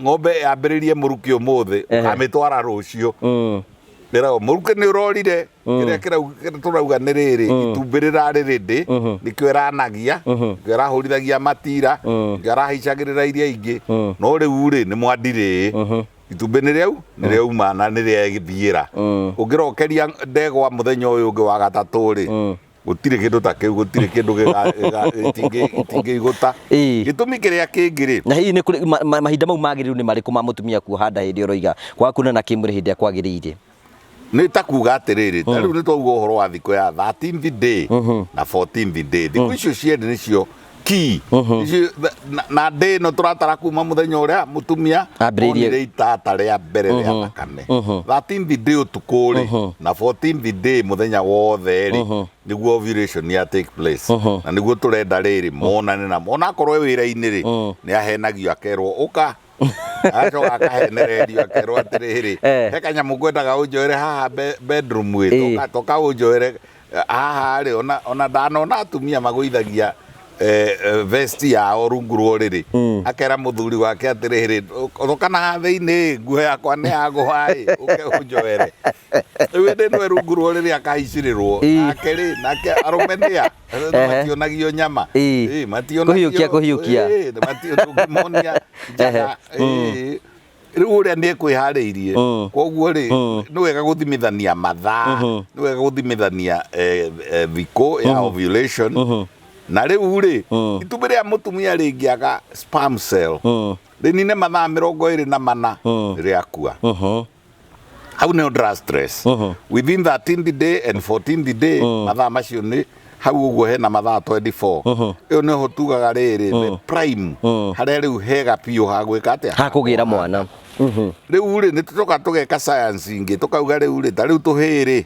ng'ombe yambĩrĩrie mũrukĩ ũmũthĩ, ũkamĩtwara rũciũ, ĩragwo mũrukĩ nĩ ũrorire. Kĩrĩa tũrauga nĩ rĩrĩ, itumbĩ rĩrarĩ rĩndĩ, nĩkĩo ĩranagia, nĩkĩo ĩrahũrithagia matira, nĩkĩo ĩrahaicagĩrĩra iria ingĩ. No rĩu rĩ, nĩ mwandirĩĩ, itumbĩ nĩ rĩau nĩ rĩauma na nĩ rĩathiĩra. Ũngĩrokeria ndegwa mũthenya ũyũ ũngĩ wa gatatũ rĩ, gũtirĩ kĩndũ ta kĩu, gũtirĩ kĩndũ itingĩigũta. Gĩtũmi kĩrĩa kĩngĩ rĩ, Na hihi nĩ kũrĩ mahinda mau magĩrĩru nĩ marĩkũ ma mũtumia kuoha nda hĩndĩ ũroiga kwaga kuonana kĩmwĩrĩ hĩndĩ ĩrĩa kwagĩrĩire? Nĩ ta kuga atĩrĩrĩ, ta rĩu nĩ twauga ũhoro wa thikũ ya 13th day na 14th day. Thikũ icio cierĩ nĩcio key. Icio na day ĩno tũratara kuma mũthenya ũrĩa mũtumia Ambĩrĩirie. onire itata rĩa mbere rĩa thakame, 13th day ũtukũ rĩ, na 14th day mũthenya wothe rĩ, nĩguo ovulation ya take place. Na nĩguo tũrenda rĩrĩ monane na onakorwo e wĩra-inĩ rĩ, nĩ ahenagio akerwo ũka, agacoka akahenererio akerwo atĩrĩrĩ, he kanyamũ ngwendaga ũnjoere haha bedroom ĩ. Toka ũnjoere haha rĩ. Ona ndanona atumia magũithagia vest yao rungu rwa ũrĩrĩ, akera mũthuri wake atĩrĩrĩ, toka na haha thĩinĩ, nguo yakwa nĩ yagũa ĩ, ũke ũnjoere. Rĩu hĩndĩ ĩno rungu rwa ũrĩrĩ akahaicĩrĩrwo. Nake rĩ, nake arũme nĩa mationagio nyama. Mationagio. Kũhiũkia, kũhiũkia. Ndũngĩmonia njaga. Rĩu ũrĩa nĩ ekwĩharĩirie. Koguo rĩ, nĩ wega gũthimithania mathaa, nĩ wega gũthimithania thikũ ya ovulation. Na rĩu rĩ, itumbĩ rĩa mũtumia rĩngĩaga sperm cell rĩnine mathaa 24, rĩakua. Hau nĩ under stress within 13th day and 14th day. Mathaa macio nĩ hau ũguo hena mathaa 24. Ĩyo nĩho tugaga rĩrĩ the prime, harĩa rĩu hega biũ ha gwĩka atĩa? Hakũgĩra mwana. Rĩu rĩ, nĩ tũcoka tũgeka science ingĩ, tũkauga rĩu rĩ, ta rĩu tũhĩĩ rĩ,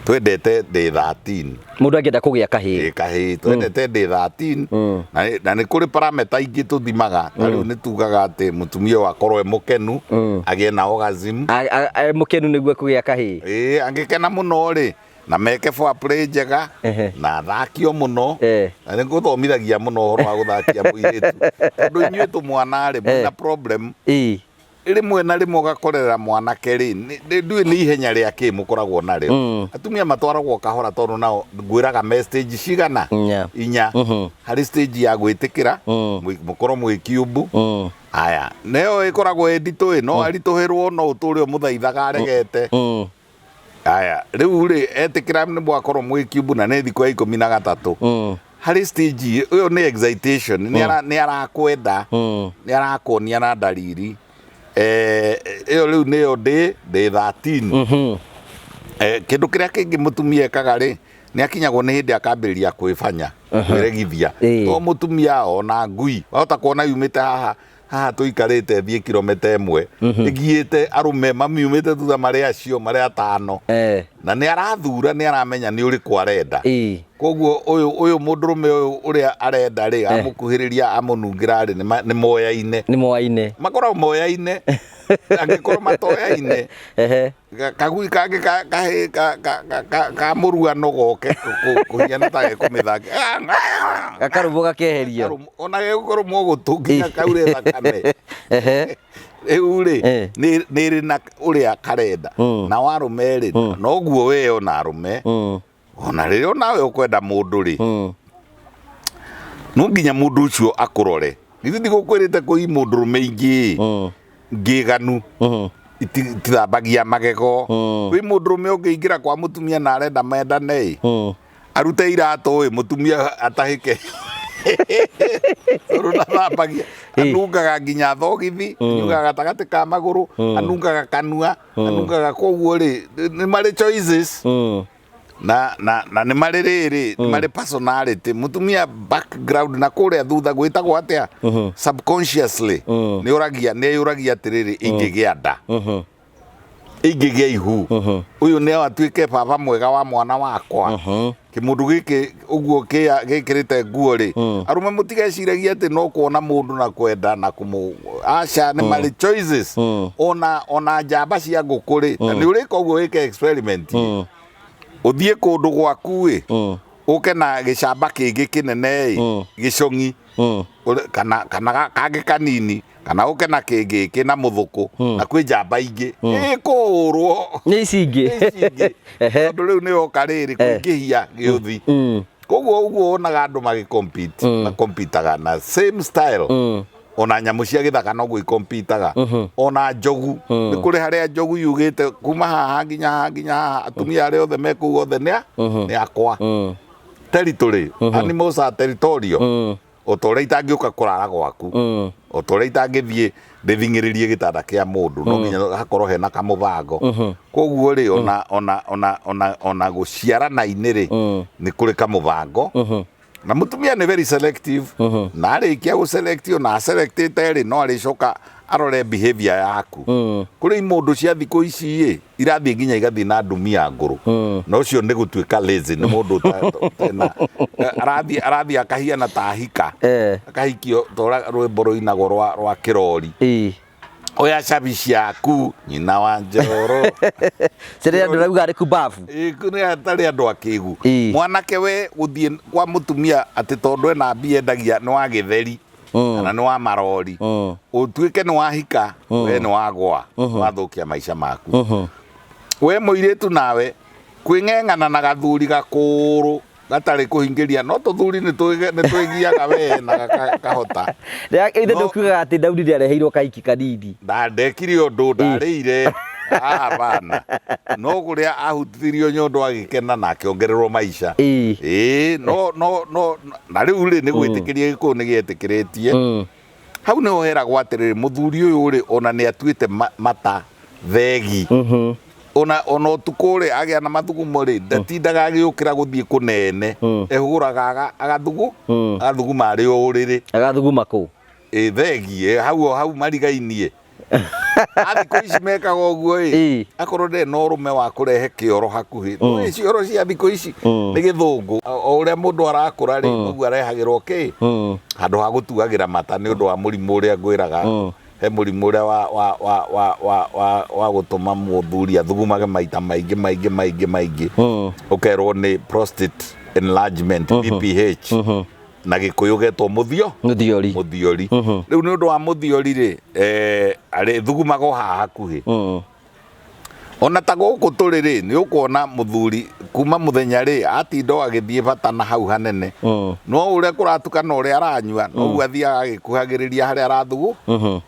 twendete day 13. Mũndũ angĩenda kũgĩa kahĩĩ. Ĩ, kahĩĩ twendete day 13. Na nĩ kũrĩ parameter ingĩ tũthimaga. Ta rĩu nĩ tugaga atĩ mũtumia ũyũ akorwo e mũkenu, agĩe na orgasm. Mũkenu nĩguo kũgĩa kahĩĩ. Ĩĩ, angĩkena mũno rĩ, na meke foreplay njega, na athakio mũno. Na nĩ ngũthomithagia mũno ũhoro wa gũthakia mũirĩtu, tondũ inyuĩ tũmwana rĩ, mwĩna problem. Rĩmwe na rĩmwe ũgakorera mwanake rĩ, ndiũĩ nĩ ihenya rĩa kĩ mũkoragwo narĩo. Atumia matwaragwo kahora, tondũ nao ngwĩraga me stage cigana? Inya. Inya. Harĩ stage ya gwĩtĩkĩra mũkorwo mwĩ kiumbu. Aya nayo ĩkoragwo ĩ nditũ ĩ, no aritũhĩrwo, no ũtũre ũmũthaithaga aregete. Aya, rĩu rĩ, etĩkĩra nĩ mwakorwo mwĩ kiumbu na nĩ thikũ ya 13. Harĩ stage ĩyo nĩ excitation, nĩ arakwenda, nĩ arakuonia na ndariri. Ĩyo rĩu nĩyo ndĩ 13. Kĩndũ kĩrĩa kĩngĩ mũtumia ekaga rĩ, nĩ akinyagwo nĩ hĩndĩ akambĩrĩria kwĩbanya, kwĩregithia. To mũtumia, ona ngui wahota kuona yumĩte haha haha tũikarĩte, thiĩ kilomita 1 ĩgiĩte arũme mamiumĩte thutha, marĩ acio marĩ atano, na nĩ arathura, nĩ aramenya nĩ ũrĩkũ arenda. Koguo ũyũ mũndũrũme ũyũ ũrĩa arenda rĩ, amũkuhĩrĩria, amũnungĩra rĩ, nĩ moyaine. Nĩ moaine. Makoragwo moyaine. Angĩkorwo matoyaine, kagui kangĩ ka mũruano goke kũhiana ta gekũmĩthakia. Gakarũmwo gakeherio. Ona gegũkorwo gũtũ nginya kaure thakame. Rĩu rĩ, nĩ ĩrĩ na ũrĩa karenda. Na warũme rĩ, noguo we ona arũme, ona rĩrĩa onawe ũkwenda mũndũ rĩ, no nginya mũndũ ũcio akũrore. Githĩ ndigũkwĩrĩte kwĩ mũndũrũme ingĩ ngĩganu itithambagia magego? Kwĩ mũndũrũme ũngĩingĩra kwa mũtumia na arenda mendane ĩ, arute iratũ ĩ, mũtumia atahĩke, tondũ ndathambagia, anungaga nginya thogithi, anungaga gatagatĩ ka magũrũ, anungaga kanua, anungaga. Koguo rĩ, nĩ marĩ choices na nĩ marĩ rĩrĩ, nĩ marĩ personality. Mũtumia background na kũrĩa thutha gwĩtagwo atĩa, subconsciously nĩ ũragia, nĩ ũragia atĩrĩrĩ, ingĩgĩa nda, ingĩgĩa ihu, ũyũ nĩ atuĩke baba mwega wa mwana wakwa? Kĩmũndũ gĩkĩ ũguo gĩkĩrĩte nguo rĩ, arũme mũtigeciragie atĩ no kuona mũndũ na kwenda na kũmũ, aca, nĩ marĩ choices. Ona njamba cia ngũkũ rĩ, na nĩ ũrĩka ũguo, wĩke experiment, ũthiĩ kũndũ gwaku ĩ, ũke na gĩcamba kĩngĩ kĩnene ĩ, gĩcong'i, kana kangĩ kanini, kana ũke na kĩngĩ kĩna mũthũkũ, na kwĩ njamba ingĩ ĩkũhũrwo nĩ ici ingĩ. Ici ingĩ. Tondũ rĩu nĩ yoka rĩrĩ kũingĩhia gĩũthi. Koguo ũguo wonaga andũ magĩcompete, makompitaga na same style. Ona nyamũ cia gĩthaka noguo ikompitaga. Ona njogu, nĩ kũrĩ harĩa njogu yugĩte kuma haha nginya haha nginya haha, atumia arĩa othe me kũu othe nĩ akwa. Territory, animals are territorial. O ta ũrĩa itangĩũka kũrara gwaku, o ta ũrĩa itangĩthiĩ ndĩthing'ĩrĩrie gĩtanda kĩa mũndũ, no nginya hakorwo hena kamũbango. Koguo rĩ, ona gũciarana-inĩ rĩ, nĩ kũrĩ kamũbango. Na mũtumia nĩ very selective, na arĩkia gũselect, ona aselectĩte rĩ, no arĩcoka arore behavior yaku. Kũrĩ imũndũ cia thikũ ici ĩ, irathiĩ nginya igathiĩ na ndumia ngũrũ, na ũcio nĩ gũtuĩka lazy, nĩ mũndũ ũtena arathiĩ akahiana ta ahika, akahikio ta ũrĩa rwĩmbo rũinagwo rwa kĩrori, "Oya cabi ciaku, nyina wa njoro." Cirĩ andũ rauga arĩ kumbabu. Ĩ, nĩ atarĩ andũ akĩgu. Mwanake we gũthiĩ kwa mũtumia atĩ tondũ ena mbia endagia, nĩ wa gĩtheri kana nĩ wa marori, ũtuĩke nĩ wahika, we nĩ wagwa, wathũkia maica maku. We mũirĩtu nawe kwĩng'eng'ana na gathuri gakũrũ gatarĩ kũhingĩria, no tũthuri nĩ twĩgiaga we na kahota. Ithe ndũkiugaga atĩ Daudi nĩareheirwo kahiki kanini? Ndekire ũndũ ndarĩire bana, no kũrĩa ahutithirio nyondo agĩkena na akĩongererwo maica. Ĩĩ, no no no na rĩu rĩ, nĩ gwĩtĩkĩria Gĩkũyũ nĩ gĩetĩkĩrĩtie. Hau nĩho heragwo atĩrĩrĩ, mũthuri ũyũ rĩ, ona nĩ atuĩte mata thegi, ona ũtukũ rĩ, agĩa na mathugumo rĩ, ndatindaga agĩũkĩra gũthiĩ kũnene, ehũgũraga agathugu agathuguma arĩ o ũrĩrĩ. Agathuguma kũ? Ĩ thegi ĩ, hau o hau marigainie. A thikũ ici mekaga ũguo ĩ, akorwo ndarĩ na ũrũme wa kũrehe kĩoro hakuhĩ. Nĩũĩ cioro cia thikũ ici nĩ gĩthũngũ. O ũrĩa mũndũ arakũra rĩ, noguo arehagĩrwo kĩ handũ ha gũtuagĩra mata, nĩ ũndũ wa mũrimũ ũrĩa ngwĩraga. He mũrimũ ũrĩa wa gũtũma mũthuri athugumage maita maingĩ maingĩ maingĩ maingĩ, ũkerwo nĩ prostate enlargement, BPH, na Gĩkũyũ getwo mũthio. Mũthiori. Mũthiori. Rĩu nĩ ũndũ wa mũthiori rĩ, arĩ thugumaga o haha hakuhĩ. Ona ta gũkũ tũrĩ rĩ, nĩ ũkuona mũthuri kuma mũthenya rĩ, atinda o agĩthiĩ bata na hau hanene, no ũrĩa kũratuka na ũrĩa aranyua, noguo athiaga agĩkuhagĩrĩria harĩa arathugu,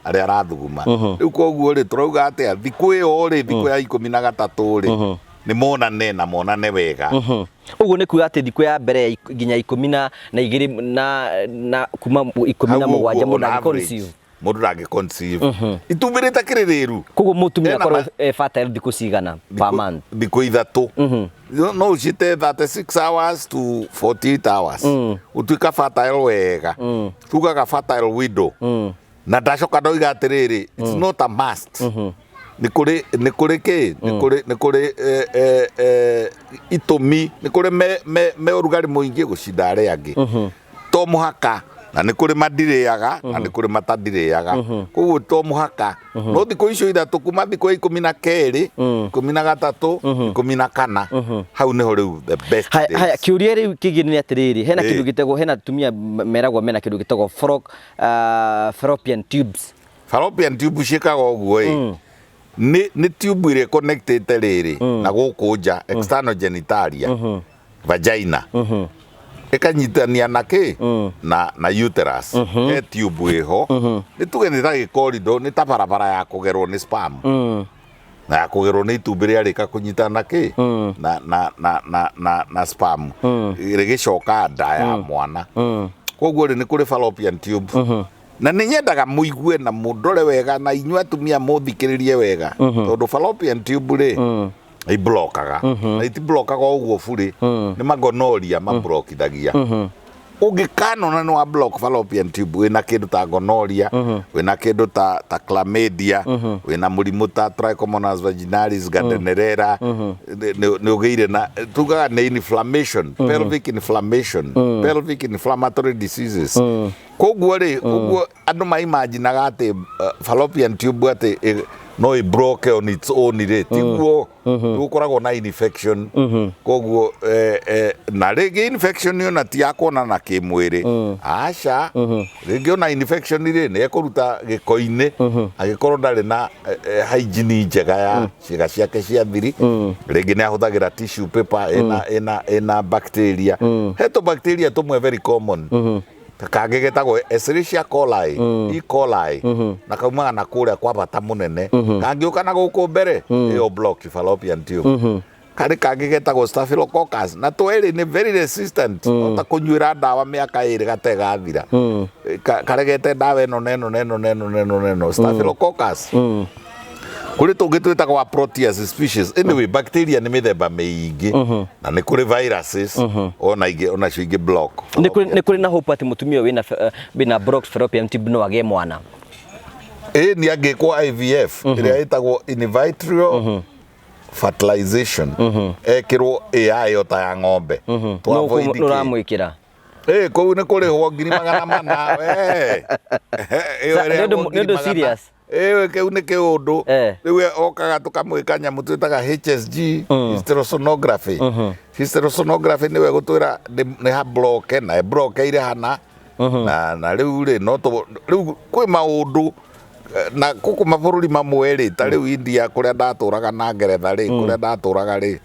harĩa arathuguma. Rĩu koguo rĩ, tũrauga atĩa? Thikũ ĩyo rĩ, thikũ ya 13 rĩ, Nĩ monane na monane wega. Ũguo nĩ kuga atĩ thikũ ya mbere ya nginya 12 na kuma ikũmi na Hau mũgwanja ũguo, mũndũ on ndangĩ average, conceive. Mũndũ ndangĩ conceive. Itumbĩ rĩtakĩrĩ rĩru. Koguo mũtumia Ena akorwo e fertile thikũ cigana per month? Thikũ 3. No ũciĩte 36 hours to 48 hours. Ũtuĩka fertile wega. Tugaga fertile window. Na ndacoka ndoiga atĩrĩrĩ, it's not a must. Nĩ kũrĩ kĩ? Nĩ kũrĩ itũmi, nĩ kũrĩ me ũrugarĩ mũingĩ gũcinda arĩa angĩ. To mũhaka, na nĩ kũrĩ mandirĩaga na nĩ kũrĩ matandirĩaga. Koguo to mũhaka. No thikũ icio 3, kuma thikũ ya 12, 13, 14, hau nĩho rĩu the best Haya. days. Haya, kĩũria rĩu kĩngĩ nĩ atĩrĩrĩ, hena kĩndũ gĩtagwo, hena atumia meragwo mena kĩndũ gĩtagwo fallopian tubes. Fallopian tube ciĩkaga ũguo ĩ, nĩ tube ĩrĩa connectĩte rĩrĩ na gũkũ nja, external genitalia, vagina, ĩkanyitania na kĩ na uterus. He tube ĩho, nĩ tuge nĩ ta gĩkorido, nĩ ta barabara ya kũgerwo nĩ sperm na ya kũgerwo nĩ itumbĩ rĩarĩka kũnyitana na kĩ na sperm rĩgĩcoka nda ya mwana. Koguo rĩ, nĩ kũrĩ fallopian tube, na nĩ nyendaga mũigue na mũndore wega, na inyuĩ atumia mũthikĩrĩrie wega, tondũ fallopian tube rĩ, iblokaga na itiblokaga o ũguo burĩ, nĩ magonoria mablokithagia. Ũngĩkanona nĩ wa block fallopian tube, wĩna kĩndũ ta gonorrhea, wĩna kĩndũ ta chlamydia, wĩna mũrimũ ta Trichomonas vaginalis, Gardnerella, nĩ ũgĩire na tugaga nĩ inflammation, pelvic inflammation, pelvic inflammatory diseases. Koguo rĩ, ũguo andũ maimaginaga atĩ fallopian tube atĩ no ĩ block on its own rĩ, tiguo. Nĩ gũkoragwo na infection. Koguo na rĩngĩ infection ona ti ya kuonana kĩmwĩrĩ, aca. Rĩngĩ ona infection rĩ, nĩ ekũruta gĩko-inĩ angĩkorwo ndarĩ na hygiene njega ya ciĩga ciake cia thiri. Rĩngĩ nĩ ahũthagĩra tissue paper ĩna bacteria. He tũ bacteria tũmwe very common, kangĩ getagwo Escherichia coli, E. coli, na kaumaga na kũrĩa kwa bata mũnene. Kangĩũka na gũkũ mbere, ĩyo block fallopian tube. Karĩ kangĩ getagwo Staphylococcus, na twerĩ nĩ very resistant, ota kũnyuĩra ndawa mĩaka 2 gategathira. Karegete ndawa ĩno na ĩno na ĩno na ĩno na ĩno na ĩno, Staphylococcus. Kũrĩ tũngĩ twĩtagwo wa Proteus species. Anyway, bacteria nĩ mĩthemba mĩingĩ, na nĩ kũrĩ viruses ona ingĩ, onacio ingĩ block. Nĩ kũrĩ na hope atĩ mũtumia ũyũ wĩna blocked fallopian tube no agĩe mwana? Ĩ, nĩ angĩkwo IVF ĩrĩa ĩtagwo in vitro fertilization, ekĩrwo AI o ta ya ng'ombe. To avoid kĩ? Nũramwĩkĩra. Ĩ, kũu nĩ kũrĩhwo 400,000 we. Ĩyo ĩrĩhagwo Nĩ ũndũ ngiri magana. serious. Ĩ, kĩu nĩ kĩũndũ. Rĩu okaga tũkamwĩka nyamũ twĩtaga HSG, hysterosonography. Hysterosonography nĩwe gũtwĩra nĩ ha block na ĩblokeire hana, na rĩu rĩ, no rĩu kwĩ maũndũ na gũkũ mabũrũri mamwe rĩ, ta rĩu India kũrĩa ndatũraga na Ngeretha rĩ, kũrĩa ndatũraga rĩ,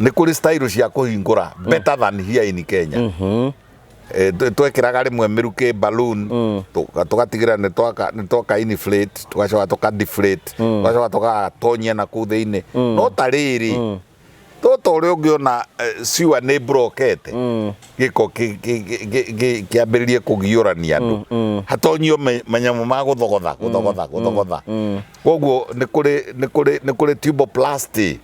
nĩ kũrĩ style cia kũhingũra better than here in Kenya. Twekĩraga rĩmwe mĩrukĩ balloon, tũgatigĩrĩra nĩ twaka inflate, tũgacoka tũka deflate, tũgacoka tũgatonyia na kũu thĩinĩ. No ta rĩrĩ, to ta ũrĩa ũngĩona sewer nĩ brokete, gĩko kĩambĩrĩrie kũgiũrania andũ, hatonyio manyamũ ma gũthogotha gũthogotha gũthogotha. Koguo nĩ kũrĩ tuboplasty,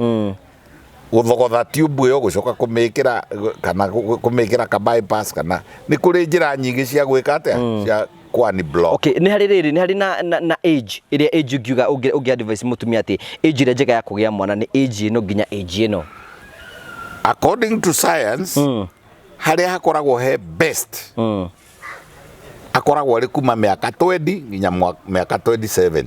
gũthogotha tube ĩyo, gũcoka kũmĩkĩra kana kũmĩkĩra ka bypass, kana nĩ kũrĩ njĩra nyingĩ cia gwĩka atĩa, cia kwani block. Okay, nĩ harĩ rĩrĩ, nĩ harĩ na age ĩrĩa, age ũngiuga, ũngĩ advise mũtumia atĩ age ĩrĩa njega ya kũgĩa mwana nĩ age ĩno nginya age ĩno? According to science, harĩa hakoragwo he best akoragwo arĩ kuma mĩaka 20 nginya mĩaka 27,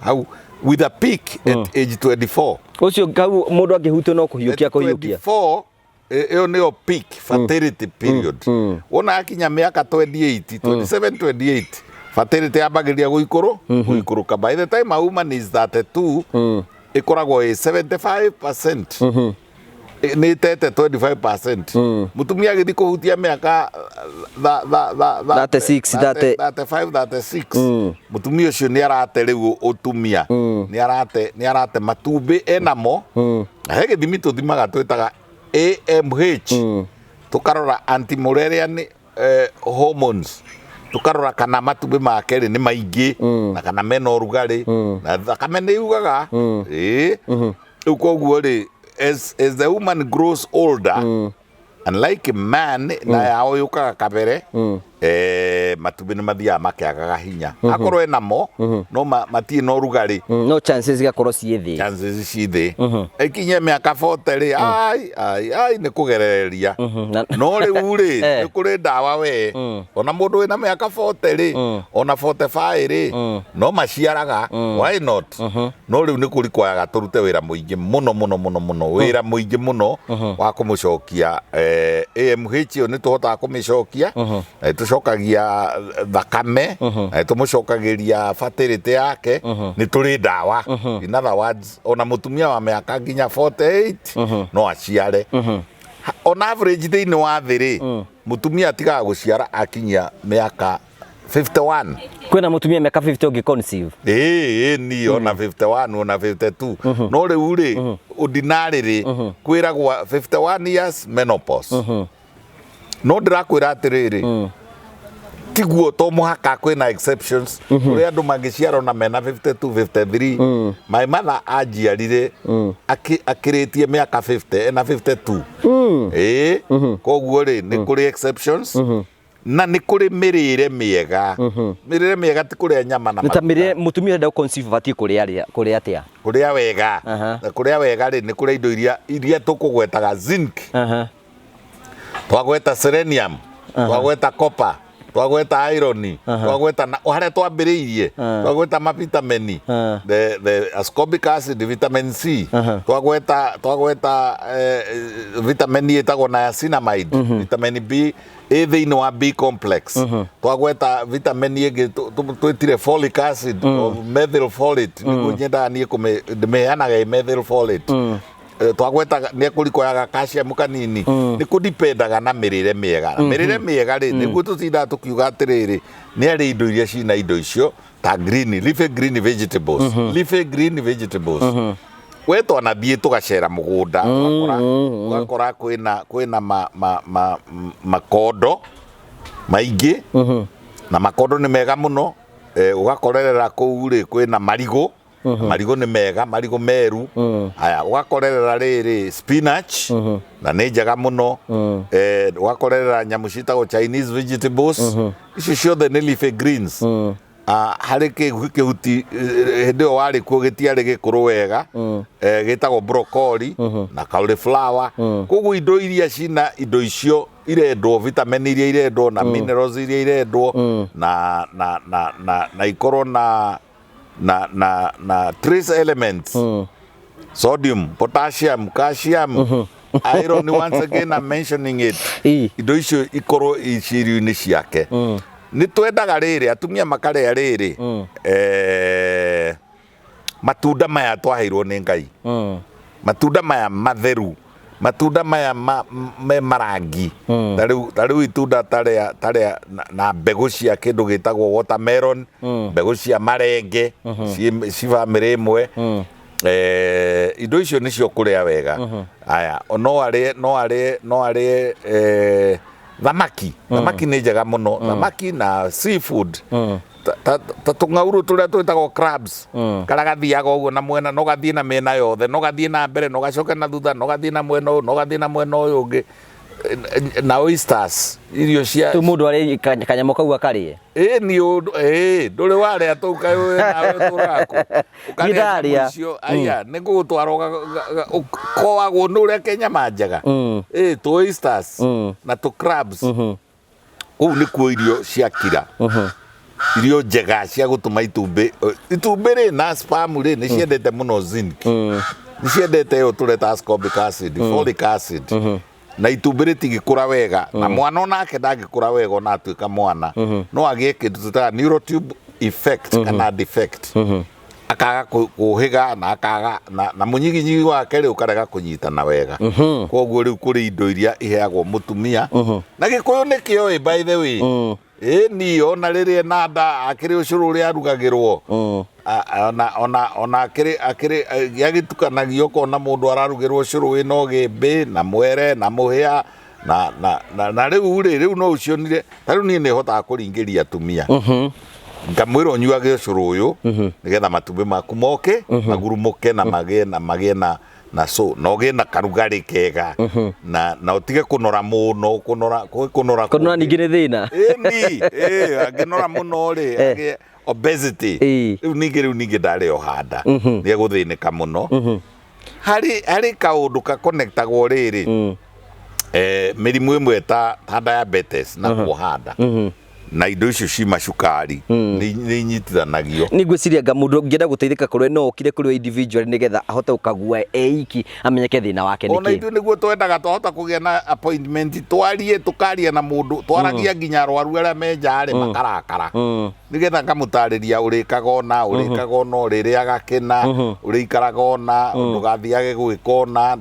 hau with a peak at age 24. Ũcio hau mũndũ angĩhutio no kũhiũkia kũhiũkia. 24, ĩyo nĩyo peak fertility period. Wona akinya mĩaka 28, 27, 28, fertility yambagĩrĩria gũikũrũka. By the time a woman is 32, ĩkoragwo ĩ 75%, nĩ ĩtete 25%. Mũtumia agĩthiĩ kũhutia mĩaka 36, 30. 35, 36, mũtumia ũcio nĩ arate rĩu ũtumia, nĩ arate matumbĩ enamo. Na he gĩthimi tũthimaga twĩtaga AMH, tũkarora anti-Mullerian hormones, tũkarora kana matumbĩ make rĩ nĩ maingĩ na kana mena ũrugarĩ na thakame nĩ yugaga. Ĩĩ, rĩu koguo rĩ, as the woman grows older, unlike man na yao yũkaga kabere, matumbĩ nĩ mathiaga makĩagaga hinya. Akorwo enamo no matirĩ na ũrugarĩ. No chances igakorwo ciĩ thĩ. Chances ci thĩ. Ĩkinye mĩaka 40 rĩ, ai ai ai, nĩ kũgerereria. No rĩu rĩ, nĩ kũrĩ ndawa we. Ona mũndũ wĩna mĩaka 40 rĩ, ona 45 rĩ, no maciaraga. Why not? No rĩu nĩ kũrikwayaga tũrute wĩra mũingĩ mũno mũno mũno mũno, wĩra mũingĩ mũno wa kũmũcokia. AMH ĩyo nĩ tũhotaga kũmĩcokia, na nĩ tũcokagia thakame, na nĩ tũmũcokagĩria fertility yake. Nĩ tũrĩ ndawa. In other words, ona mũtumia wa mĩaka nginya 48 no aciare. On average thĩinĩ wa thĩ rĩ, mũtumia atigaga gũciara akinyia mĩaka 51. Kwĩna mũtumia mĩaka 50 ũngĩ conceive? Ĩĩ, ni ona 51, ona 52. No rĩu rĩ, ordinarily kwĩragwo 51 years menopause. No ndĩrakwĩra atĩrĩrĩ, tiguo, to mũhaka, kwĩna exceptions kũrĩ andũ mangĩciarwo na mena 52, 53. My mother anjiarire akĩrĩtie mĩaka 50, ena 52. Ĩĩ, koguo rĩ, nĩ kũrĩ exceptions na nĩ kũrĩ mĩrĩre mĩega. Mĩrĩre mĩega ti kũrĩa nyama na Nĩ ta maguta. mĩrĩre mũtumia ũrenda gũ-conceive abatiĩ kũrĩa atĩa? Kũrĩa wega. Na kũrĩa wega rĩ, nĩ kũrĩa indo iria tũkũgwetaga: zinc, twagweta selenium, twagweta copper, twagweta iron, twagweta na harĩa twambĩrĩirie twagweta mavitamini, the ascorbic acid, vitamin C, twagweta vitamin ĩtagwo niacinamide, vitamin B ĩ thĩinĩ wa B complex, twagweta vitamin ĩngĩ twĩtire folic acid or methyl folate, nĩguo nyendaga niĩ ndĩmĩheanaga ĩ methyl folate. Twagweta nĩ ekũrikoyaga calcium kanini. Nĩ kũdipendaga na mĩrĩre mĩega. Na mĩrĩre mĩega rĩ, nĩguo tũtindaga tũkiuga atĩrĩrĩ, nĩ arĩ indo iria cina indo icio ta green leafy, green vegetables, leafy green vegetables. We twanathiĩ tũgacera mũgũnda, ũgakora kwĩna makondo maingĩ, na makondo nĩ mega mũno. Ũgakorerera kũu rĩ, kwĩna marigũ. Marigũ nĩ mega, marigũ meru. Aya, ũgakorerera rĩrĩ spinach, na nĩ njega mũno. Ũgakorerera nyamũ ciĩtagwo Chinese vegetables. Icio ciothe nĩ leafy greens. Harĩ kĩhuti hĩndĩ ĩyo warĩ kuo gĩtiarĩ gĩkũrũ wega, gĩtagwo broccoli na cauliflower. Koguo indo iria cina indo icio irendwo, vitamin iria irendwo na minerals iria irendwo, na ikorwo na trace elements, sodium, potassium, calcium, iron, once again I'm mentioning it. Indo icio ikorwo irio-inĩ ciake. Nĩ twendaga rĩrĩ atumia makarĩa rĩrĩ matunda maya twaheirwo nĩ Ngai, matunda maya matheru, matunda maya me marangi. Ta rĩu itunda tarĩa na mbegũ cia kĩndũ gĩtagwo watermelon, mbegũ cia marenge ci bamĩrĩ ĩmwe. Indo icio nĩcio kũrĩa wega. Aya, no arĩe thamaki. Thamaki nĩ njega mũno, thamaki na seafood, ta tũng'aurũ tũrĩa twĩtagwo crabs, karĩa gathiaga ũguo na mwena, no gathiĩ na mĩena yothe, no gathiĩ na mbere, no gacoke na thutha, no gathiĩ na mwena ũyũ, no gathiĩ na mwena ũyũ ũngĩ. Na oysters, irio cia Rĩu mũndũ arĩ kanyamũ kau akarĩe? Ĩ, ni ũndũ ĩ ndũrĩ warĩa tũu kaĩ wĩ nawe ũtũraga kũ? Ũkarĩa Niĩ ndarĩa. nyamũ icio, aya nĩ ngũgũtwara koagwo nĩ ũrĩa ke nyama njega. Ĩ, tũ oysters na tũ crabs, kũu nĩkuo irio cia kira, irio njega cia gũtũma itumbĩ rĩ na sperm rĩ, nĩ ciendete mũno zinc, nĩ ciendete ĩyo tũreta ascorbic acid, folic acid, na itumbĩ rĩtingĩkũra wega na mwana onake ndangĩkũra wega. Ona atuĩka mwana, no agĩe kĩndũ tũtaga neurotube effect kana defect, akaga kũhĩga na akaga na mũnyiginyigi wake rĩ ũkarega kũnyitana wega. Koguo rĩu kũrĩ indo iria iheagwo mũtumia, na Gĩkũyũ nĩ kĩoĩ, by the way. Ĩni ona rĩrĩa ena nda akĩrĩ ũcũrũ ũrĩa arugagĩrwo. Ona akĩrĩ gĩagĩtukanagio ũkona mũndũ ararugĩrwo ũcũrũ wĩna ũgĩmbĩ na mwere na mũhĩa na rĩu rĩ, rĩu no ũcionire ta rĩu niĩ nĩ hotaga kũringĩria atumia ngamwĩra ũnyuage ũcũrũ ũyũ nĩgetha matumbĩ maku moke magurumũke na magĩe na so na ũgĩe na karugarĩ kega na ũtige kũnora mũno, kũnora kwĩ kũnora. Kũnora ningĩ nĩ thĩna. Ĩni angĩnora mũno rĩ, agĩe obesity. Rĩu ningĩ ndarĩ o handa nĩ egũthĩnĩka mũno. Harĩ kaũndũ ka connectagwo rĩrĩ, mĩrimũ ĩmwe ta diabetes na kuoha nda na indo icio cima cukari nĩ inyitithanagio. Nĩ ngwĩciria nga mũndũ ũngĩenda gũteithĩka kũrĩ no okire kũrĩ we individual nĩgetha ahote gũkagua eiki amenyeke thĩna wake. Ona nĩkĩ ithuĩ nĩguo twendaga twahota kũgĩa na appointment twarie, tũkaria na mũndũ, twaragia nginya arwaru arĩa me nja rĩ makarakara, nĩgetha ngamũtarĩria ũrĩkaga ũna, ũrĩkaga ũna, ũrĩrĩaga kĩna, ũrĩikaraga ũna, ndũgathiage gwĩka ũna,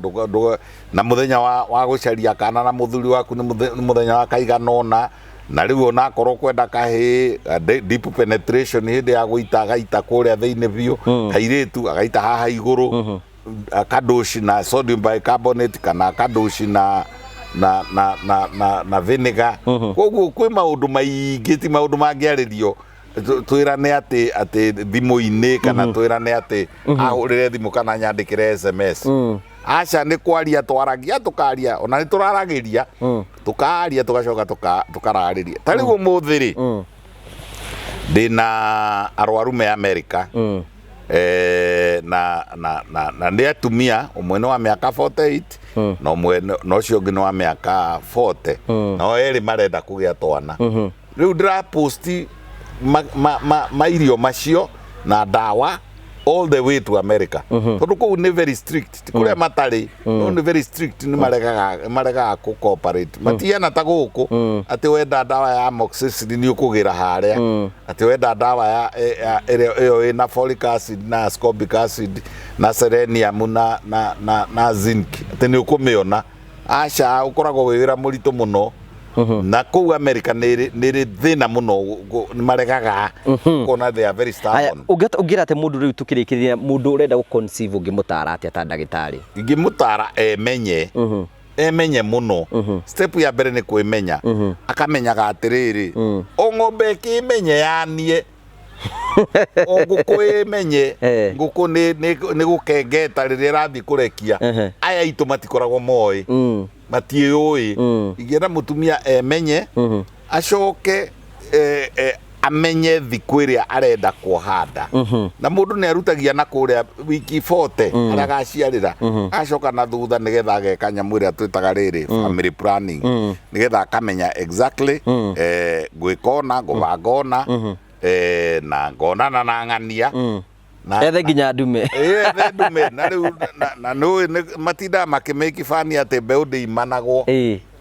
na mũthenya wa gũcaria kana na mũthuri waku nĩ mũthenya wa kaigana ũna. Na rĩu onakorwo kwenda kahĩĩ, deep penetration hĩndĩ ya gũita agaita kũrĩa thĩinĩ biũ, kairĩtu agaita haha igũrũ, akadoshi na sodium bicarbonate kana akadoshi na vinegar. Koguo kwĩ maũndũ maingĩ, ti maũndũ mangĩarĩrio twĩrane atĩ thimũ-inĩ kana twĩrane atĩ ahũrĩre thimũ kana nyandĩkĩre SMS. Aca, nĩ kwaria twaragia, tũkaria, ona nĩ tũraragĩria, tũkaria, tũgacoka tũkararĩria. Ta rĩu ũmũthĩ rĩ, ndĩna arwaru me America, na nĩ atumia, ũmwe nĩ wa mĩaka 48 na ũmwe na ũcio ũngĩ nĩ wa mĩaka 40, nao erĩ marenda kũgĩa twana. Rĩu ndĩraposti mairio macio na ndawa all the way to America, tondũ kũu nĩ very strict, ti kũrĩa matarĩ, no nĩ very strict, nĩ maregaga kũ cooperate, matiana ta gũkũ atĩ wenda ndawa ya amoxicillin nĩ ũkũgĩra harĩa, atĩ wenda ndawa ya ĩrĩa ĩyo ĩna folic acid na ascorbic acid na selenium na zinc atĩ nĩ ũkũmĩona. Aca, ũkoragwo wĩ wĩra mũritũ mũno na kũu America nĩ ĩrĩ thĩna mũno, nĩ maregaga kuona, they are very Aya, stubborn. Ũngĩra atĩ mũndũ rĩu tũkĩrĩkĩrĩria, mũndũ ũrenda gũ conceive ũngĩmũtara atĩa ta ndagĩtarĩ? Ingĩmũtara emenye mũno. Step ya mbere nĩ kwĩmenya, akamenyaga atĩrĩrĩ, o ng'ombe ĩkĩmenye yanie, o ngũkũ ĩmenye ngũkũ nĩ gũkengeta rĩrĩa ĩrathiĩ kũrekia. Aya aitũ matikoragwo moĩ, matiĩũĩ. Ingĩenda mũtumia emenye, acoke amenye thikũ ĩrĩa arenda kuoha nda, na mũndũ nĩ arutagia na kũrĩa wiki 40 harĩa agaciarĩra, agacoka na thutha nĩgetha ageka nyamũ ĩrĩa twĩtaga rĩrĩ family planning, nĩgetha akamenya exactly ngwĩka ũna, ngũbanga ũna, na ngonana na ng'ania na Ethe nginya ndume. Ĩĩ, ethe ndume. Na rĩu na nĩũĩ matindaga makĩmĩki bani atĩ mbeũ ndĩimanagwo.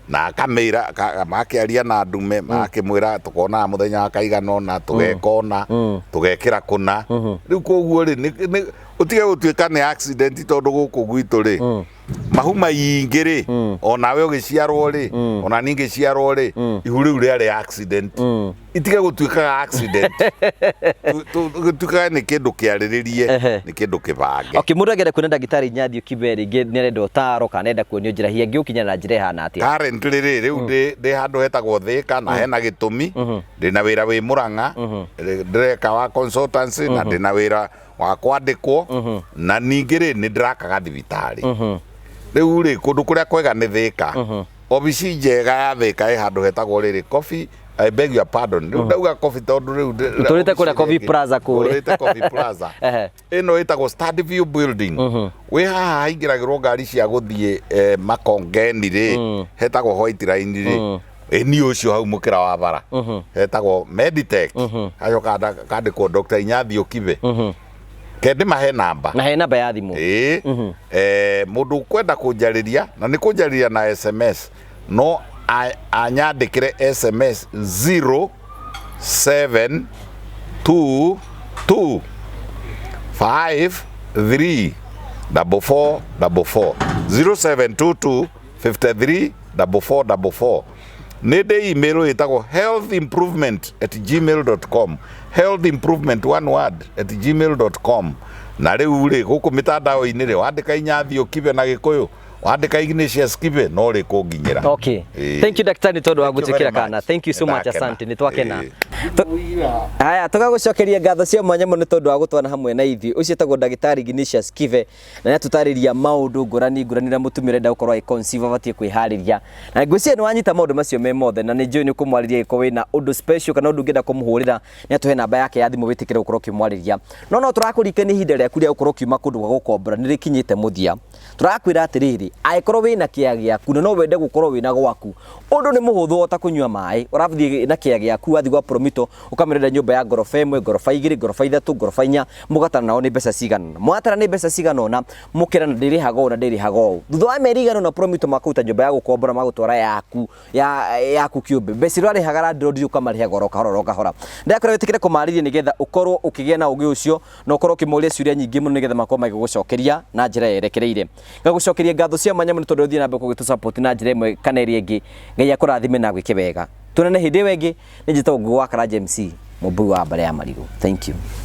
Na akamĩra makĩaria na ndume, makĩmwĩra tũkonaga mũthenya wa kaigana ũna, tũgeka ũna, tũgekĩra kũna. Rĩu koguo rĩ, ũtige gũtuĩka nĩ accident, tondũ gũkũ gwitũ rĩ, mahu maingĩ rĩ, onawe ũgĩciarwo rĩ, ona niĩ ngĩciarwo rĩ, ihu rĩu rĩarĩ accident. Itige gũtuĩkaga accident, gũtuĩkaga nĩ kĩndũ kĩarĩrĩrie, nĩ kĩndũ kĩbange. Okay, mũndũ angĩenda kuona ndagĩtarĩ Inyathiũ Kibe rĩngĩ nĩ arenda ũtaro kana arenda kuonio njĩra, hihi angĩgũkinya na njĩra ĩhana atĩa? Currently rĩ, rĩu ndĩ handũ hetagwo Thĩka na hena gĩtũmi ndĩna wĩra wĩ Mũrang'a ndĩreka wa consultancy, na ndĩna wĩra wa kwandĩkwo, na ningĩ rĩ, nĩ ndĩrakaga thibitarĩ. Rĩu rĩ, kũndũ kũrĩa kwega nĩ Thĩka. Obici njega ya Thĩka ĩ handũ hetagwo rĩrĩ Coffee, I beg your pardon, rĩu ndauga coffee tondũ rĩu Tũrĩte kũrĩa obici Coffee ĩrĩa ĩngĩ- Plaza kũrĩa. Tũrĩte Coffee Plaza. Ĩno ĩtagwo Stand View Building. Wĩ haha haingĩragĩrwo ngari cia gũthiĩ Makongeni rĩ, hetagwo White Line rĩ, ĩni ũcio hau mũkĩra wa bara hetagwo Meditech, gacoka kandĩkwo Dr. Inyathiũ Kibe. Kende mahe namba. Na he namba ya thimũ. Ĩĩ, mũndũ ũkwenda kũnjarĩria na nĩ kũnjarĩria na SMS, no anyandĩkĩre SMS 0722 53 44 44, 0722 53 44 44. Nĩ ndĩ email ĩtagwo healthimprovement@gmail.com, health improvement one word @gmail.com. Na rĩu rĩ, gũkũ mĩtandao-inĩ rĩ, wandĩka Inyathiũ Kibe na Gĩkũyũ, wandĩka Ignatius Kibe, no rĩ kũnginyĩra. Okay. Ĩĩ. Thank you, daktari, nĩ tondũ wa Thank you gũtwĩkĩra very kana. much. Thank you so much. Nĩndakena. Asante, nĩ twakena. Ĩĩ. Haya, tũgagũcokeria ngatho cia mwanya mũno nĩ tondũ wa gũtwana hamwe na ithuĩ. Ũcio etagwo ndagĩtarĩ Ignatius Kibe, na nĩ atũtarĩria maũndũ ngũrani ngũrani ũrĩa mũtumia ũrenda gũkorwo agĩ conceive abatiĩ kwĩharĩria. Na ngwĩciria nĩ wanyita maũndũ macio me mothe, na nĩ njũĩ nĩ ũkũmwarĩria angĩkorwo wĩna ũndũ special kana ũndũ ũngĩenda kũmũhũrĩra, nĩ atũhe namba yake ya thimũ wĩtĩkĩre gũkorwo ũkĩmwarĩria. No tũrakũririkania ihinda rĩaku rĩa gũkorwo ũkiuma kũndũ gwa gũkombora nĩ rĩkinyĩte mũthia. Tũrakwĩra atĩrĩrĩ, angĩkorwo wĩna kĩea gĩaku na no wende gũkorwo wĩna gwaku, ũndũ nĩ mũhũthũ o ta kũnyua maĩ. Ũrathiĩ na kĩea gĩaku, wathiĩ gwa Promito, ũkamĩrenda nyũmba ya ngoroba 1, ngoroba 2, ngoroba 3, ngoroba 4, mũgatara nao nĩ mbeca cigana ũna. Mwatara nĩ mbeca cigana ũna, mũkerana ndĩrĩhaga ũũ na ndĩrĩhaga ũũ. Thutha wa mĩeri ĩigana ũna Promito makũruta nyũmba ya gũkombora, magũtwara yaku ya yaku kĩũmbe. Mbeca iria ũrarĩhaga landlord ũkamarĩhaga oro kahora oro kahora. Ndakwĩra wĩtĩkĩre kũmarĩria nĩgetha ũkorwo ũkĩgĩa na ũgĩ ũcio, na ũkorwo ũkĩmoria ciũria nyingĩ mũno nĩgetha makorwo magĩgũcokeria na njĩra yerekereire. Ngagũcokeria ngatho cia mwanya mũno tondũ ũthiĩ na mbere gũgĩtũ support na njĩra ĩmwe kana ĩrĩa ĩngĩ. Ngai akũrathime na agwĩke wega. Tuonane hĩndĩ ĩyo ĩngĩ. Nĩ njĩtagwo Ngũgĩ wa Karanja MC, mũmbui wa mbare ya marigũ. Thank you.